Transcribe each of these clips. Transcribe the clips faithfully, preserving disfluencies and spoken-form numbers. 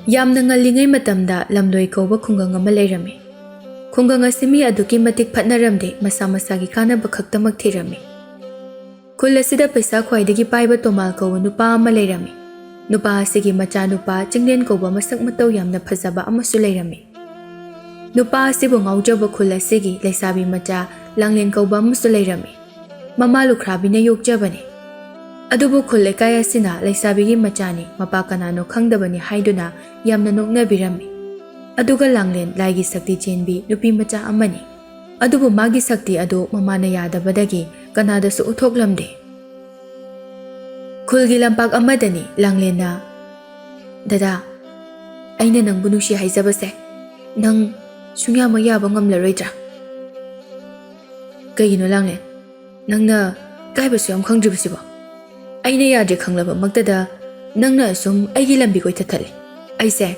ꯌꯥꯝꯅ ꯉꯜꯂꯤꯉꯩ ꯃꯇꯝꯗ ꯂꯝꯂꯣꯏ ꯀꯧꯕ ꯈꯨꯡꯒꯪ ꯑꯃ ꯂꯩꯔꯝꯃꯤ꯫ ꯈꯨꯡꯒꯪ ꯑꯁꯤ ꯃꯤ ꯑꯗꯨꯛꯀꯤ ꯃꯇꯤꯛ ꯐꯠꯅꯔꯝꯗꯦ, ꯃꯁꯥ ꯃꯁꯥꯒꯤ ꯀꯥꯟꯅꯕ ꯈꯛꯇꯃꯛ ꯊꯤꯔꯝꯃꯤ꯫ ꯈꯨꯜ ꯑꯁꯤꯗ ꯄꯩꯁꯥ ꯈ꯭ꯋꯥꯏꯗꯒꯤ ꯄꯥꯏꯕ ꯇꯣꯃꯥꯜ ꯀꯧꯕ ꯅꯨꯄꯥ ꯑꯃ ꯂꯩꯔꯝꯃꯤ꯫ ꯅꯨꯄꯥ ꯑꯁꯤꯒꯤ ꯃꯆꯥꯅꯨꯄꯥ ꯆꯤꯡꯂꯦꯟ ꯀꯧꯕ ꯃꯁꯛ ꯃꯇꯧ ꯌꯥꯝꯅ ꯐꯖꯕ ꯑꯃꯁꯨ ꯂꯩꯔꯝꯃꯤ꯫ ꯅꯨꯄꯥ ꯑꯁꯤꯕꯨ ꯉꯥꯎꯖꯕ ꯈꯨꯜ ꯑꯁꯤꯒꯤ ꯂꯩꯁꯥꯕꯤ ꯃꯆꯥ ꯂꯥꯡꯂꯦꯟ ꯀꯧꯕ ꯑꯃꯁꯨ ꯂꯩꯔꯝꯃꯤ꯫ ꯃꯃꯥ ꯂꯨꯈ꯭ꯔꯥꯕꯤꯅ ꯌꯣꯛꯆꯕꯅꯤ꯫ ꯑꯗꯨꯕꯨ ꯈꯨꯜ ꯂꯩꯀꯥꯏ ꯑꯁꯤꯅ ꯂꯩꯁꯥꯕꯤꯒꯤ ꯃꯆꯥꯅꯤ, ꯃꯄꯥ ꯀꯅꯥꯅꯣ ꯈꯪꯗꯕꯅꯤ ꯍꯥꯏꯗꯨꯅ ꯌꯥꯝꯅ ꯅꯣꯛꯅꯕꯤꯔꯝꯃꯤ꯫ ꯑꯗꯨꯒ ꯂꯥꯡꯂꯦꯟ ꯂꯥꯏꯒꯤ ꯁꯛꯇꯤ ꯆꯦꯟꯕꯤ ꯅꯨꯄꯤ ꯃꯆꯥ ꯑꯃꯅꯤ꯫ ꯑꯗꯨꯕꯨ ꯃꯥꯒꯤ ꯁꯛꯇꯤ ꯑꯗꯨ ꯃꯃꯥꯅ ꯌꯥꯗꯕꯗꯒꯤ ꯀꯅꯥꯗꯁꯨ ꯎꯠꯊꯣꯛꯂꯝꯗꯦ꯫ ꯈꯨꯜꯒꯤ ꯂꯝꯄꯥꯛ ꯑꯃꯗꯅꯤ ꯂꯥꯡꯂꯦꯟꯅ, "ꯗꯗꯥ, ꯑꯩꯅ ꯅꯪꯕꯨ ꯅꯨꯡꯁꯤ ꯍꯥꯏꯖꯕꯁꯦ ꯅꯪ ꯁꯨꯡꯌꯥꯃꯛ ꯌꯥꯕ ꯉꯝꯂꯔꯣꯏꯗ꯭ꯔꯥ?" "ꯀꯩꯒꯤꯅꯣ ꯂꯥꯡꯂꯦꯟ? ꯅꯪꯅ ꯏꯀꯥꯏꯕꯁꯨ ꯌꯥꯝ ꯈꯪꯗ꯭ꯔꯤꯕꯁꯤꯕꯣ? ꯑꯩꯅ ꯌꯥꯗ꯭ꯔꯦ ꯈꯪꯂꯕꯃꯛꯇꯗ ꯅꯪꯅ ꯑꯁꯨꯝ ꯑꯩꯒꯤ ꯂꯝꯕꯤ ꯀꯣꯏꯊꯠꯊꯠꯂꯦ꯫ ꯑꯩꯁꯦ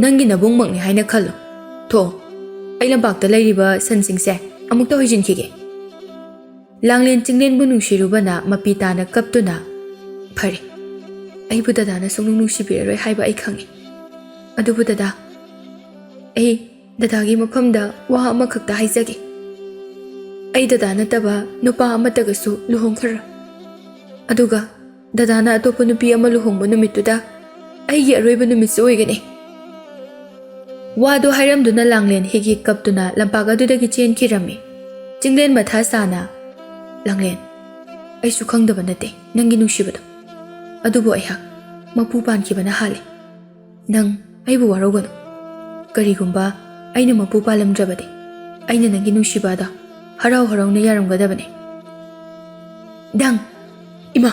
ꯅꯪꯒꯤ ꯅꯕꯨꯡꯃꯛꯅꯤ ꯍꯥꯏꯅ ꯈꯜꯂꯣ꯫ ꯊꯣꯛꯑꯣ, ꯑꯩ ꯂꯝꯄꯥꯛꯇ ꯂꯩꯔꯤꯕ ꯁꯟꯁꯤꯡꯁꯦ ꯑꯃꯨꯛꯇ ꯍꯣꯏꯖꯤꯟꯈꯤꯒꯦ꯫" ꯂꯥꯡꯂꯦꯟ ꯆꯤꯡꯂꯦꯟꯕꯨ ꯅꯨꯡꯁꯤꯔꯨꯕꯅ ꯃꯄꯤ ꯇꯥꯅ ꯀꯞꯇꯨꯅ, "ꯐꯔꯦ, ꯑꯩꯕꯨ ꯗꯗꯥꯅ ꯁꯨꯡꯅꯨꯡ ꯅꯨꯡꯁꯤꯕꯤꯔꯔꯣꯏ ꯍꯥꯏꯕ ꯑꯩ ꯈꯪꯉꯤ꯫ ꯑꯗꯨꯕꯨ ꯗꯗꯥ, ꯑꯩ ꯗꯗꯥꯒꯤ ꯃꯐꯝꯗ ꯋꯥ ꯑꯃꯈꯛꯇ ꯍꯥꯏꯖꯒꯦ꯫ ꯑꯩ ꯗꯗꯥ ꯅꯠꯇꯕ ꯅꯨꯄꯥ ꯑꯃꯠꯇꯒꯁꯨ ꯂꯨꯍꯣꯡꯈ꯭ꯔ꯫ ꯑꯗꯨꯒ ꯗꯗꯥꯅ ꯑꯇꯣꯞꯄ ꯅꯨꯄꯤ ꯑꯃ ꯂꯨꯍꯣꯡꯕ ꯅꯨꯃꯤꯠꯇꯨꯗ ꯑꯩꯒꯤ ꯑꯔꯣꯏꯕ ꯅꯨꯃꯤꯠꯁꯨ ꯑꯣꯏꯒꯅꯤ꯫" ꯋꯥꯗꯨ ꯍꯥꯏꯔꯝꯗꯨꯅ ꯂꯥꯡꯂꯦꯟ ꯍꯤꯛ ꯍꯤꯛ ꯀꯞꯇꯨꯅ ꯂꯝꯄꯥꯛ ꯑꯗꯨꯗꯒꯤ ꯆꯦꯟꯈꯤꯔꯝꯃꯤ꯫ ꯆꯤꯡꯂꯦꯟ ꯃꯊꯥ ꯁꯥꯅ, "ꯂꯥꯡꯂꯦꯟ, ꯑꯩꯁꯨ ꯈꯪꯗꯕ ꯅꯠꯇꯦ ꯅꯪꯒꯤ ꯅꯨꯡꯁꯤꯕꯗꯣ꯫ ꯑꯗꯨꯕꯨ ꯑꯩꯍꯥꯛ ꯃꯄꯨ ꯄꯥꯟꯈꯤꯕꯅ ꯍꯥꯜꯂꯦ꯫ ꯅꯪ ꯑꯩꯕꯨ ꯋꯥꯔꯧꯒꯅꯨ꯫ ꯀꯔꯤꯒꯨꯝꯕ ꯑꯩꯅ ꯃꯄꯨ ꯄꯥꯜꯂꯝꯗ꯭ꯔꯕꯗꯤ ꯑꯩꯅ ꯅꯪꯒꯤ ꯅꯨꯡꯁꯤꯕ ꯑꯗꯣ ꯍꯔꯥꯎ ꯍꯔꯥꯎꯅ ꯌꯥꯔꯝꯒꯗꯕꯅꯤ꯫" "ꯗꯪ! ꯏꯃꯥ!"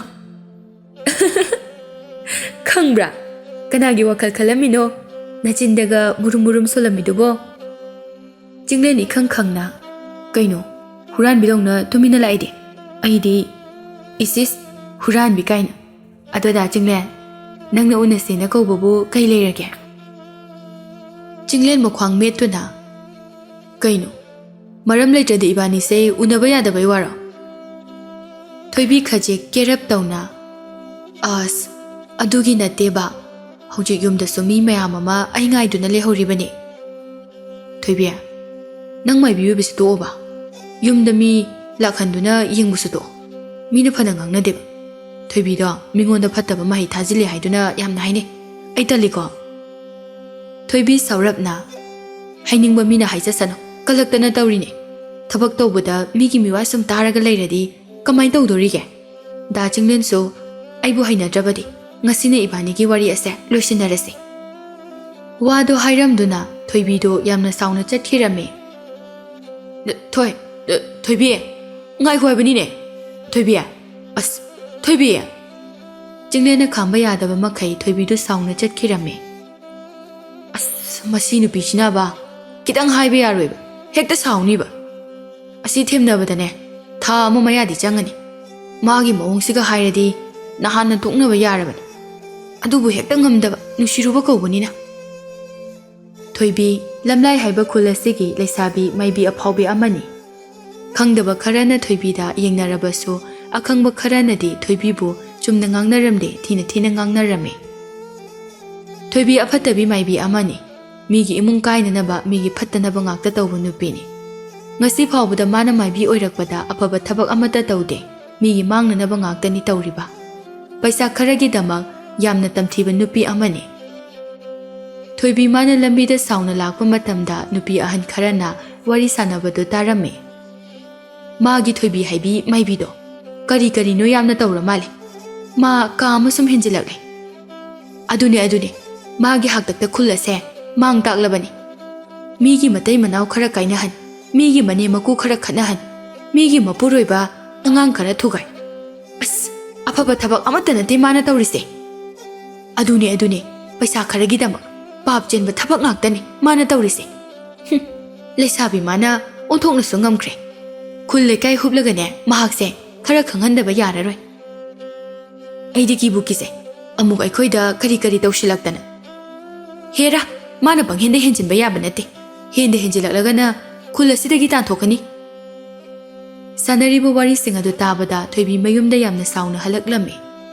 "ꯈꯪꯕ꯭ꯔꯥ? ꯀꯅꯥꯒꯤ ꯋꯥꯈꯜ ꯈꯜꯂꯝꯃꯤꯅꯣ? ꯅꯆꯤꯟꯗꯒ ꯃꯨꯔꯨꯝ ꯃꯨꯔꯨꯝ ꯁꯣꯜꯂꯝꯃꯤꯗꯨꯕꯣ?" ꯆꯤꯡꯂꯦꯟ ꯏꯈꯪ ꯈꯪꯅ, "ꯀꯩꯅꯣ, ꯍꯨꯔꯥꯟꯕꯤꯗꯧꯅ ꯇꯨꯃꯤꯟꯅ ꯂꯥꯛꯏꯗꯤ?" ꯑꯩꯗꯤ, "ꯏꯁ ꯏꯁ, ꯍꯨꯔꯥꯟꯕꯤ ꯀꯥꯏꯅ꯫ ꯑꯗꯣ ꯗꯥ ꯆꯤꯡꯂꯦꯟ, ꯅꯪꯅ ꯎꯅꯁꯦꯅ ꯀꯧꯕꯕꯨ ꯀꯩ ꯂꯩꯔꯒꯦ?" ꯆꯤꯡꯂꯦꯟ ꯃꯈ꯭ꯋꯥꯡ ꯃꯦꯠꯇꯨꯅ, "ꯀꯩꯅꯣ, ꯃꯔꯝ ꯂꯩꯇ꯭ꯔꯗꯤ ꯏꯕꯥꯅꯤꯁꯦ ꯎꯅꯕ ꯌꯥꯗꯕꯩ ꯋꯥꯔꯣ?" ꯊꯣꯏꯕꯤ ꯈꯖꯤꯛ ꯀꯦꯔꯞ ꯇꯧꯅ, "ꯑꯁ, ꯑꯗꯨꯒꯤ ꯅꯠꯇꯦꯕ꯫ ꯍꯧꯖꯤꯛ ꯌꯨꯝꯗꯁꯨ ꯃꯤ ꯃꯌꯥꯝ ꯑꯃ ꯑꯩ ꯉꯥꯏꯗꯨꯅ ꯂꯩꯍꯧꯔꯤꯕꯅꯤ꯫ ꯊꯣꯏꯕꯤ, ꯅꯪ ꯃꯥꯏꯕꯤ ꯑꯣꯏꯕꯁꯤ ꯇꯣꯛꯑꯣꯕ꯫ ꯌꯨꯝꯗ ꯃꯤ ꯂꯥꯛꯍꯟꯗꯨꯅ ꯌꯦꯡꯕꯁꯨ ꯇꯣꯛꯑꯣ꯫ ꯃꯤꯅ ꯐꯅ ꯉꯥꯡꯅꯗꯦꯕ꯫ ꯊꯣꯏꯕꯤꯗꯣ ꯃꯤꯉꯣꯟꯗ ꯐꯠꯇꯕ ꯃꯍꯩ ꯊꯥꯖꯤꯜꯂꯦ ꯍꯥꯏꯗꯨꯅ ꯌꯥꯝꯅ ꯍꯥꯏꯅꯩ꯫ ꯑꯩ ꯇꯜꯂꯤꯀꯣ꯫ ꯊꯣꯏꯕꯤ ꯁꯧꯔꯞꯅ, "ꯍꯥꯏꯅꯤꯡꯕ ꯃꯤꯅ ꯍꯥꯏꯖꯁꯅꯨ, ꯀꯜꯂꯛꯇꯅ ꯇꯧꯔꯤꯅꯦ꯫ ꯊꯕꯛ ꯇꯧꯕꯗ ꯃꯤꯒꯤ ꯃꯤꯋꯥ ꯁꯨꯝ ꯇꯥꯔꯒ ꯂꯩꯔꯗꯤ ꯀꯃꯥꯏꯅ ꯇꯧꯗꯣꯔꯤꯒꯦ? ꯗꯥ ꯆꯤꯡꯂꯦꯟꯁꯨ ꯑꯩꯕꯨ ꯍꯩꯅꯗ꯭ꯔꯕꯗꯤ ꯉꯁꯤꯅ ꯏꯕꯥꯅꯤꯒꯤ ꯋꯥꯔꯤ ꯑꯁꯦ ꯂꯣꯏꯁꯤꯟꯅꯔꯁꯤ"꯫ ꯋꯥꯗꯣ ꯍꯥꯏꯔꯝꯗꯨꯅ ꯊꯣꯏꯕꯤꯗꯣ ꯌꯥꯝꯅ ꯁꯥꯎꯅ ꯆꯠꯈꯤꯔꯝꯃꯤ꯫ "ꯊꯣꯏ-, ꯊꯣꯏꯕꯤ, ꯉꯥꯏꯈꯣ ꯍꯥꯏꯕꯅꯤꯅꯦ, ꯊꯣꯏꯕꯤ꯫ ꯑꯁ, ꯊꯣꯏꯕꯤ!" ꯆꯤꯡꯂꯦꯟꯅ ꯈꯥꯝꯕ ꯌꯥꯗꯕ ꯃꯈꯩ ꯊꯣꯏꯕꯤꯗꯨ ꯁꯥꯎꯅ ꯆꯠꯈꯤꯔꯝꯃꯤ꯫ "ꯑꯁ, ꯃꯁꯤ ꯅꯨꯄꯤꯁꯤꯅꯕ, ꯈꯤꯇꯪ ꯍꯥꯏꯕ ꯌꯥꯔꯣꯏꯕ, ꯍꯦꯛꯇ ꯁꯥꯎꯅꯤꯕ꯫ ꯑꯁꯤ ꯊꯦꯝꯅꯕꯗꯅꯦ ꯊꯥ ꯑꯃ ꯃꯌꯥꯗꯤ ꯆꯪꯉꯅꯤ꯫ ꯃꯥꯒꯤ ꯃꯑꯣꯡꯁꯤꯒ ꯍꯥꯏꯔꯗꯤ ꯅꯍꯥꯟꯅ ꯇꯣꯛꯅꯕ ꯌꯥꯔꯕꯅꯤ꯫ ꯑꯗꯨꯕꯨ ꯍꯦꯛꯇ ꯉꯝꯗꯕ, ꯅꯨꯡꯁꯤꯔꯨꯕ ꯀꯧꯕꯅꯤꯅ"꯫ ꯊꯣꯏꯕꯤ, ꯂꯝꯂꯥꯏ ꯍꯥꯏꯕ ꯈꯨꯜ ꯑꯁꯤꯒꯤ ꯂꯩꯁꯥꯕꯤ ꯃꯥꯏꯕꯤ ꯑꯐꯥꯎꯕꯤ ꯑꯃꯅꯤ꯫ ꯈꯪꯗꯕ ꯈꯔꯅ ꯊꯣꯏꯕꯤꯗ ꯌꯦꯡꯅꯔꯕꯁꯨ, ꯑꯈꯪꯕ ꯈꯔꯅꯗꯤ ꯊꯣꯏꯕꯤꯕꯨ ꯆꯨꯝꯅ ꯉꯥꯡꯅꯔꯝꯗꯦ, ꯊꯤꯅ ꯊꯤꯅ ꯉꯥꯡꯅꯔꯝꯃꯤ꯫ ꯊꯣꯏꯕꯤ ꯑꯐꯠꯇꯕꯤ ꯃꯥꯏꯕꯤ ꯑꯃꯅꯤ꯫ ꯃꯤꯒꯤ ꯏꯃꯨꯡ ꯀꯥꯏꯅꯅꯕ, ꯃꯤꯒꯤ ꯐꯠꯇꯅꯕ ꯉꯥꯛꯇ ꯇꯧꯕ ꯅꯨꯄꯤꯅꯤ꯫ ꯉꯁꯤ ꯐꯥꯎꯕꯗ ꯃꯥꯅ ꯃꯥꯏꯕꯤ ꯑꯣꯏꯔꯛꯄꯗ ꯑꯐꯕ ꯊꯕꯛ ꯑꯃꯠꯇ ꯇꯧꯗꯦ꯫ ꯃꯤꯒꯤ ꯃꯥꯡꯅꯅꯕ ꯉꯥꯛꯇꯅꯤ ꯇꯧꯔꯤꯕ꯫ ꯄꯩꯁꯥ ꯈꯔꯒꯤꯗꯃꯛ ꯌꯥꯝꯅ ꯇꯝꯊꯤꯕ ꯅꯨꯄꯤ ꯑꯃꯅꯤ꯫ ꯊꯣꯏꯕꯤ ꯃꯥꯅ ꯂꯝꯕꯤꯗ ꯁꯥꯎꯅ ꯂꯥꯛꯄ ꯃꯇꯝꯗ ꯅꯨꯄꯤ ꯑꯍꯟ ꯈꯔꯅ ꯋꯥꯔꯤ ꯁꯥꯟꯅꯕꯗꯨ ꯇꯥꯔꯝꯃꯤ꯫ "ꯃꯥꯒꯤ ꯊꯣꯏꯕꯤ ꯍꯥꯏꯕꯤ ꯃꯥꯏꯕꯤꯗꯣ ꯀꯔꯤ ꯀꯔꯤꯅꯣ ꯌꯥꯝꯅ ꯇꯧꯔ ꯃꯥꯜꯂꯦ꯫ ꯃꯥ ꯀꯥ ꯑꯃ ꯁꯨꯝ ꯍꯦꯟꯖꯤꯜꯂꯛꯂꯦ꯫ ꯑꯗꯨꯅꯦ, ꯑꯗꯨꯅꯦ, ꯃꯥꯒꯤ ꯍꯥꯛꯇꯛꯇ ꯈꯨꯜ ꯑꯁꯦ ꯃꯥꯡ ꯇꯥꯛꯂꯕꯅꯤ꯫ ꯃꯤꯒꯤ ꯃꯇꯩ ꯃꯅꯥꯎ ꯈꯔ ꯀꯥꯏꯅꯍꯟ, ꯃꯤꯒꯤ ꯃꯅꯦꯝ ꯃꯀꯨ ꯈꯔ ꯈꯠꯅꯍꯟ, ꯃꯤꯒꯤ ꯃꯄꯨꯔꯣꯏꯕ ꯑꯉꯥꯡ ꯈꯔ ꯊꯨꯒꯥꯏ꯫ ꯑꯁ, ꯑꯐꯕ ꯊꯕꯛ ꯑꯃꯠꯇ ꯅꯠꯇꯦ ꯃꯥꯅ ꯇꯧꯔꯤꯁꯦ"꯫ "ꯑꯗꯨꯅꯦ, ꯑꯗꯨꯅꯦ, ꯄꯩꯁꯥ ꯈꯔꯒꯤꯗꯃꯛ ꯄꯥꯞ ꯆꯦꯟꯕ ꯊꯕꯛ ꯉꯥꯛꯇꯅꯤ ꯃꯥꯅ ꯇꯧꯔꯤꯁꯦ꯫ ꯍꯨꯝ, ꯂꯩꯁꯥꯕꯤ ꯃꯥꯅ ꯑꯣꯟꯊꯣꯛꯅꯁꯨ ꯉꯝꯈ꯭ꯔꯦ꯫ ꯈꯨꯜ ꯂꯩꯀꯥꯏ ꯍꯨꯞꯂꯒꯅꯦ ꯃꯍꯥꯛꯁꯦ ꯈꯔ ꯈꯪꯍꯟꯗꯕ ꯌꯥꯔꯔꯣꯏ꯫ ꯑꯩꯗꯤ ꯀꯤꯕꯨ ꯀꯤꯖꯩ꯫ ꯑꯃꯨꯛ ꯑꯩꯈꯣꯏꯗ ꯀꯔꯤ ꯀꯔꯤ ꯇꯧꯁꯤꯜꯂꯛꯇꯅ꯫ ꯍꯦꯔꯥ, ꯃꯥꯅ ꯄꯪꯍꯦꯟꯗ ꯍꯦꯟꯖꯤꯟꯕ ꯌꯥꯕ ꯅꯠꯇꯦ꯫ ꯍꯦꯟꯗ ꯍꯦꯟꯖꯤꯜꯂꯛꯂꯒꯅ ꯈꯨꯜ ꯑꯁꯤꯗꯒꯤ ꯇꯥꯟꯊꯣꯛꯀꯅꯤ"꯫ ꯁꯥꯟꯅꯔꯤꯕ ꯋꯥꯔꯤꯁꯤꯡ ꯑꯗꯨ ꯇꯥꯕꯗ ꯊꯣꯏꯕꯤ ꯃꯌꯨꯝꯗ ꯌꯥꯝꯅ ꯁꯥꯎꯅ ꯍꯜꯂꯛꯂꯝꯃꯤ꯫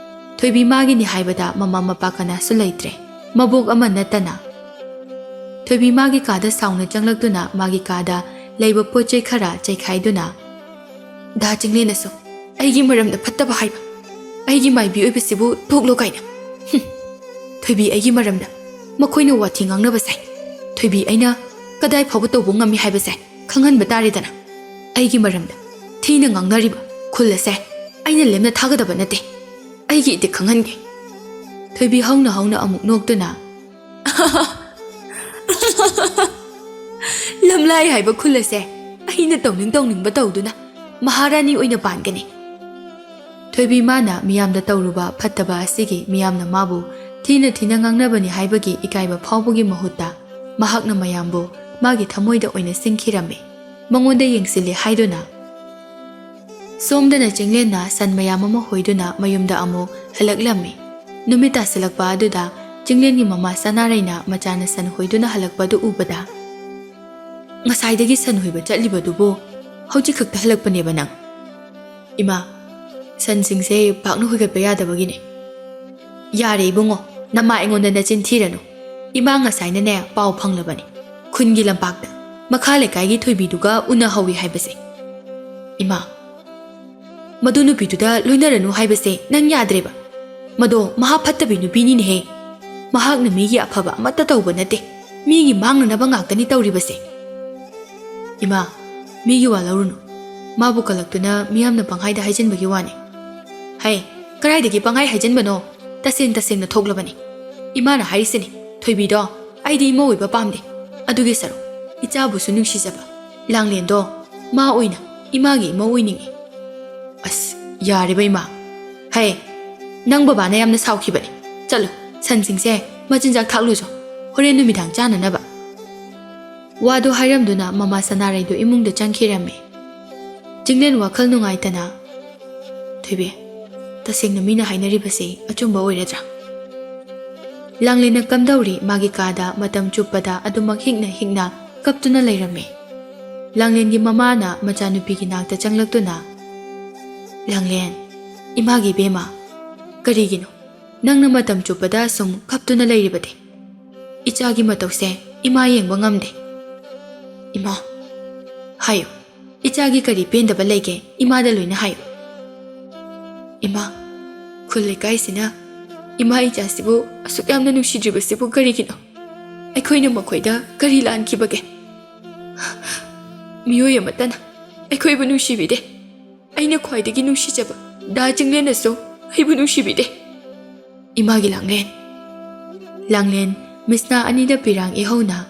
ꯊꯣꯏꯕꯤ ꯃꯥꯒꯤꯅꯤ ꯍꯥꯏꯕꯗ ꯃꯃꯥ ꯃꯄꯥ ꯀꯅꯥꯁꯨ ꯂꯩꯇ꯭ꯔꯦ꯫ ꯃꯕꯣꯛ ꯑꯃ ꯅꯠꯇꯅ꯫ ꯊꯣꯏꯕꯤ ꯃꯥꯒꯤ ꯀꯥꯗ ꯁꯥꯎꯅ ꯆꯪꯂꯛꯇꯨꯅ ꯃꯥꯒꯤ ꯀꯥꯗ ꯂꯩꯕ ꯄꯣꯠ ꯆꯩ ꯈꯔ ꯆꯩꯈꯥꯏꯗꯨꯅ, "ꯗꯥ ꯆꯤꯡꯂꯦꯟꯅꯁꯨ ꯑꯩꯒꯤ ꯃꯔꯝꯗ ꯐꯠꯇꯕ ꯍꯥꯏꯕ, ꯑꯩꯒꯤ ꯃꯥꯏꯕꯤ ꯑꯣꯏꯕꯁꯤꯕꯨ ꯇꯣꯛꯂꯣ ꯀꯥꯏꯅ꯫ ꯍꯨꯝ꯫ ꯊꯣꯏꯕꯤ ꯑꯩꯒꯤ ꯃꯔꯝꯗ ꯃꯈꯣꯏꯅ ꯋꯥꯊꯤ ꯉꯥꯡꯅꯕ ꯁꯥꯏ꯫ ꯊꯣꯏꯕꯤ ꯑꯩꯅ ꯀꯗꯥꯏ ꯐꯥꯎꯕ ꯇꯧꯕ ꯉꯝꯃꯤ ꯍꯥꯏꯕꯁꯦ ꯈꯪꯍꯟꯕ ꯇꯥꯔꯦꯗꯅ꯫ ꯑꯩꯒꯤ ꯃꯔꯝꯗ ꯊꯤꯅ ꯉꯥꯡꯅꯔꯤꯕ ꯈꯨꯜ ꯑꯁꯦ ꯑꯩꯅ ꯂꯦꯝꯅ ꯊꯥꯒꯗꯕ ꯅꯠꯇꯦ꯫ ꯑꯩꯒꯤ ꯏꯇꯤꯛ ꯈꯪꯍꯟꯒꯦ꯫" ꯊꯣꯏꯕꯤ ꯍꯧꯅ ꯍꯧꯅ ꯑꯃꯨꯛ ꯅꯣꯛꯇꯨꯅ, "ꯂꯝꯂꯥꯏ ꯍꯥꯏꯕ ꯈꯨꯜ ꯑꯁꯦ ꯑꯩꯅ ꯇꯧꯅꯤꯡ ꯇꯧꯅꯤꯡꯕ ꯇꯧꯗꯨꯅ ꯃꯍꯥꯔꯥꯅꯤ ꯑꯣꯏꯅ ꯄꯥꯟꯒꯅꯤ꯫" ꯊꯣꯏꯕꯤ ꯃꯥꯅ ꯃꯤꯌꯥꯝꯗ ꯇꯧꯔꯨꯕ ꯐꯠꯇꯕ ꯑꯁꯤꯒꯤ ꯃꯤꯌꯥꯝꯅ ꯃꯥꯕꯨ ꯊꯤꯅ ꯊꯤꯅ ꯉꯥꯡꯅꯕꯅꯤ ꯍꯥꯏꯕꯒꯤ ꯏꯀꯥꯏꯕ ꯐꯥꯎꯕꯒꯤ ꯃꯍꯨꯠꯇ ꯃꯍꯥꯛꯅ ꯃꯌꯥꯝꯕꯨ ꯃꯥꯒꯤ ꯊꯃꯣꯏꯗ ꯑꯣꯏꯅ ꯁꯤꯡꯈꯤꯔꯝꯃꯤ꯫ ꯃꯉꯣꯟꯗ ꯌꯦꯡꯁꯤꯜꯂꯤ ꯍꯥꯏꯗꯨꯅ꯫ ꯁꯣꯝꯗꯅ ꯆꯤꯡꯂꯦꯟꯅ ꯁꯟ ꯃꯌꯥꯝ ꯑꯃ ꯍꯣꯏꯗꯨꯅ ꯃꯌꯨꯝꯗ ꯑꯃꯨꯛ ꯍꯜꯂꯛꯂꯝꯃꯤ꯫ ꯅꯨꯃꯤꯠ ꯇꯥꯁꯤꯜꯂꯛꯄ ꯑꯗꯨꯗ ꯆꯤꯡꯂꯦꯟꯒꯤ ꯃꯃꯥ ꯁꯅꯥꯔꯩꯅ ꯃꯆꯥꯅ ꯁꯟ ꯍꯣꯏꯗꯨꯅ ꯍꯜꯂꯛꯄꯗꯨ ꯎꯕꯗ, "ꯉꯁꯥꯏꯗꯒꯤ ꯁꯟ ꯍꯣꯏꯕ ꯆꯠꯂꯤꯕꯗꯨꯕꯨ ꯍꯧꯖꯤꯛ ꯈꯛꯇ ꯍꯜꯂꯛꯄꯅꯦꯕ ꯅꯪ?" "ꯏꯃꯥ, ꯁꯟꯁꯤꯡꯁꯦ ꯄꯥꯛꯅ ꯍꯣꯏꯒꯠꯄ ꯌꯥꯗꯕꯒꯤꯅꯦ꯫" "ꯌꯥꯔꯦ ꯏꯕꯨꯡꯉꯣ, ꯅꯃꯥ ꯑꯩꯉꯣꯟꯗ ꯅꯆꯤꯟ ꯊꯤꯔꯅꯨ꯫ ꯏꯃꯥ ꯉꯁꯥꯏꯅꯅꯦ ꯄꯥꯎ ꯐꯪꯂꯕꯅꯤ, ꯈꯨꯟꯒꯤ ꯂꯝꯄꯥꯛꯇ ꯃꯈꯥ ꯂꯩꯀꯥꯏꯒꯤ ꯊꯣꯏꯕꯤꯗꯨꯒ ꯎꯅꯍꯧꯏ ꯍꯥꯏꯕꯁꯦ꯫" "ꯏꯃꯥ, ꯃꯗꯨ ꯅꯨꯄꯤꯗꯨꯗ ꯂꯣꯏꯅꯔꯅꯨ ꯍꯥꯏꯕꯁꯦ ꯅꯪ ꯌꯥꯗ꯭ꯔꯦꯕ꯫ ꯃꯗꯣ ꯃꯍꯥ ꯐꯠꯇꯕꯤ ꯅꯨꯄꯤꯅꯤꯅꯦꯍꯦ꯫ ꯃꯍꯥꯛꯅ ꯃꯤꯒꯤ ꯑꯐꯕ ꯑꯃꯠꯇ ꯇꯧꯕ ꯅꯠꯇꯦ, ꯃꯤꯒꯤ ꯃꯥꯡꯅꯅꯕ ꯉꯥꯛꯇꯅꯤ ꯇꯧꯔꯤꯕꯁꯦ꯫" "ꯏꯃꯥ, ꯃꯤꯒꯤ ꯋꯥ ꯂꯧꯔꯨꯅꯨ꯫ ꯃꯥꯕꯨ ꯀꯜꯂꯛꯇꯨꯅ ꯃꯤꯌꯥꯝꯅ ꯄꯪꯍꯥꯏꯗ ꯍꯥꯏꯖꯤꯟꯕꯒꯤ ꯋꯥꯅꯤ꯫" "ꯍꯩ, ꯀꯗꯥꯏꯗꯒꯤ ꯄꯪꯍꯥꯏ ꯍꯥꯏꯖꯤꯟꯕꯅꯣ? ꯇꯁꯦꯡ ꯇꯁꯦꯡꯅ ꯊꯣꯛꯂꯕꯅꯤ꯫ ꯏꯃꯥꯅ ꯍꯥꯏꯔꯤꯁꯤꯅꯤ, ꯊꯣꯏꯕꯤꯗꯣ ꯑꯩꯗꯤ ꯏꯃꯧ ꯑꯣꯏꯕ ꯄꯥꯝꯗꯦ꯫ ꯑꯗꯨꯒꯤ ꯁꯔꯨꯛ ꯏꯆꯥꯕꯨꯁꯨ ꯅꯨꯡꯁꯤꯖꯕ ꯂꯥꯡꯂꯦꯟꯗꯣ ꯃꯥ ꯑꯣꯏꯅ ꯏꯃꯥꯒꯤ ꯏꯃꯧ ꯑꯣꯏꯅꯤꯡꯏ꯫" "ꯑꯁ, ꯌꯥꯔꯦꯕ ꯏꯃꯥ꯫ ꯍꯩ, ꯅꯪ ꯕꯕꯥꯅ ꯌꯥꯝꯅ ꯁꯥꯎꯈꯤꯕꯅꯤ꯫ ꯆꯠꯂꯨ, ꯁꯟꯁꯤꯡꯁꯦ ꯃꯆꯤꯟꯖꯥꯛ ꯊꯥꯛꯂꯨꯆꯣ, ꯍꯣꯔꯦꯟ ꯅꯨꯃꯤꯗꯥꯡ ꯆꯥꯅꯅꯕ꯫" ꯋꯥꯗꯨ ꯍꯥꯏꯔꯝꯗꯨꯅ ꯃꯃꯥ ꯁꯅꯥꯔꯩꯗꯨ ꯏꯃꯨꯡꯗ ꯆꯪꯈꯤꯔꯝꯃꯤ꯫ ꯆꯤꯡꯂꯦꯟ ꯋꯥꯈꯜ ꯅꯨꯡꯉꯥꯏꯇꯅ, "ꯊꯣꯏꯕꯤ, ꯇꯁꯦꯡꯅ ꯃꯤꯅ ꯍꯥꯏꯅꯔꯤꯕꯁꯤ ꯑꯆꯨꯝꯕ ꯑꯣꯏꯔꯗ꯭ꯔꯥ?" ꯂꯥꯡꯂꯦꯟꯅ ꯀꯝꯗꯧꯔꯤ ꯃꯥꯒꯤ ꯀꯥꯗ ꯃꯇꯝ ꯆꯨꯞꯄꯗ ꯑꯗꯨꯃꯛ ꯍꯤꯛꯅ ꯍꯤꯛꯅ ꯀꯞꯇꯨꯅ ꯂꯩꯔꯝꯃꯤ꯫ ꯂꯥꯡꯂꯦꯟꯒꯤ ꯃꯃꯥꯅ ꯃꯆꯥꯅꯨꯄꯤꯒꯤ ꯅꯥꯛꯇ ꯆꯪꯂꯛꯇꯨꯅ, "ꯂꯥꯡꯂꯦꯟ, ꯏꯃꯥꯒꯤ ꯏꯕꯦꯝꯃ, ꯀꯔꯤꯒꯤꯅꯣ? ꯅꯪꯅ ꯃꯇꯝ ꯆꯨꯞꯄꯗ ꯁꯨꯝ ꯀꯞꯇꯨꯅ ꯂꯩꯔꯤꯕꯗꯤ? ꯏꯆꯥꯒꯤ ꯃꯇꯧꯁꯦ ꯏꯃꯥ ꯌꯦꯡꯕ ꯉꯝꯗꯦ꯫ ꯏꯃꯥ, ꯍꯥꯏꯌꯨ, ꯏꯆꯥꯒꯤ ꯀꯔꯤ ꯄꯦꯟꯗꯕ ꯂꯩꯒꯦ? ꯏꯃꯥꯗ ꯂꯣꯏꯅ ꯍꯥꯏꯌꯨ꯫ ꯏꯃꯥ, ꯈꯨꯜ ꯂꯩꯀꯥꯏꯁꯤꯅ ꯏꯃꯥ ꯏꯆꯥꯁꯤꯕꯨ ꯑꯁꯨꯛ ꯌꯥꯝꯅ ꯅꯨꯡꯁꯤꯗ꯭ꯔꯤꯕꯁꯤꯕꯨ ꯀꯔꯤꯒꯤꯅꯣ? ꯑꯩꯈꯣꯏꯅ ꯃꯈꯣꯏꯗ ꯀꯔꯤ ꯂꯥꯟꯈꯤꯕꯒꯦ? ꯃꯤꯑꯣꯏ ꯑꯃꯠꯇꯅ ꯑꯩꯈꯣꯏꯕꯨ ꯅꯨꯡꯁꯤꯕꯤꯗꯦ꯫ ꯑꯩꯅ ꯈ꯭ꯋꯥꯏꯗꯒꯤ ꯅꯨꯡꯁꯤꯖꯕ ꯗꯥ ꯆꯤꯡꯂꯦꯟꯅꯁꯨ ꯑꯩꯕꯨ ꯅꯨꯡꯁꯤꯕꯤꯗꯦ꯫ ꯏꯃꯥꯒꯤ ꯂꯥꯡꯂꯦꯟ꯫ ꯂꯥꯡꯂꯦꯟ, ꯃꯤꯁꯅꯥ ꯑꯅꯤꯗ ꯄꯤꯔꯥꯡ ꯏꯍꯧꯅ,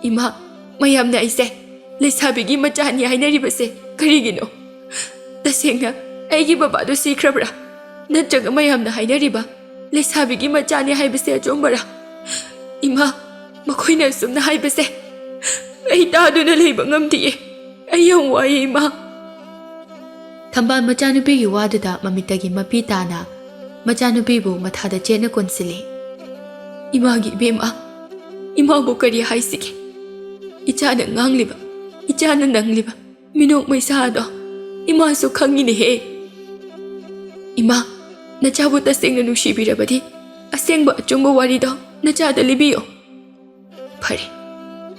"ꯏꯃꯥ, ꯃꯌꯥꯝꯅ ꯑꯩꯁꯦ ꯂꯩꯁꯥꯕꯤꯒꯤ ꯃꯆꯥꯅꯤ ꯍꯥꯏꯅꯔꯤꯕꯁꯦ ꯀꯔꯤꯒꯤꯅꯣ? ꯇꯁꯦꯡꯅ ꯑꯩꯒꯤ ꯕꯕꯥꯗꯨ ꯁꯤꯈ꯭ꯔꯕ꯭ꯔꯥ? ꯅꯠꯇ꯭ꯔꯒ ꯃꯌꯥꯝꯅ ꯍꯥꯏꯅꯔꯤꯕ ꯂꯩꯁꯥꯕꯤꯒꯤ ꯃꯆꯥꯅꯤ ꯍꯥꯏꯕꯁꯦ ꯑꯆꯨꯝꯕꯔꯥ? ꯏꯃꯥ, ꯃꯈꯣꯏꯅ ꯑꯁꯨꯝꯅ ꯍꯥꯏꯕꯁꯦ ꯑꯩ ꯇꯥꯗꯨꯅ ꯂꯩꯕ ꯉꯝꯗꯤꯌꯦ꯫ ꯑꯩ ꯌꯥꯝ ꯋꯥꯏꯌꯦ, ꯏꯃꯥ꯫" ꯊꯝꯕꯥꯜ ꯃꯆꯥꯅꯨꯄꯤꯒꯤ ꯋꯥꯗꯨꯗ ꯃꯃꯤꯠꯇꯒꯤ ꯃꯄꯤ ꯇꯥꯅ ꯃꯆꯥꯅꯨꯄꯤꯕꯨ ꯃꯊꯥꯗ ꯆꯦꯠꯅ ꯀꯣꯟꯁꯤꯜꯂꯤ꯫ ꯏꯃꯥꯒꯤ ꯏꯕꯦꯝꯃ, ꯏꯃꯥꯕꯨ ꯀꯔꯤ ꯍꯥꯏꯁꯤꯒꯦ? ꯏꯆꯥꯅ ꯉꯥꯡꯂꯤꯕ, ꯏꯆꯥꯅ ꯅꯪꯂꯤꯕ ꯃꯤꯅꯣꯛ ꯃꯩꯁꯥ ꯑꯗꯣ ꯏꯃꯥꯁꯨ ꯈꯪꯉꯤꯅꯦꯍꯦ꯫ ꯏꯃꯥ, ꯅꯆꯥꯕꯨ ꯇꯁꯦꯡꯅ ꯅꯨꯡꯁꯤꯕꯤꯔꯕꯗꯤ ꯑꯁꯦꯡꯕ ꯑꯆꯨꯝꯕ ꯋꯥꯔꯤꯗꯣ ꯅꯆꯥꯗ ꯂꯤꯕꯤꯌꯣ꯫ ꯐꯔꯦ,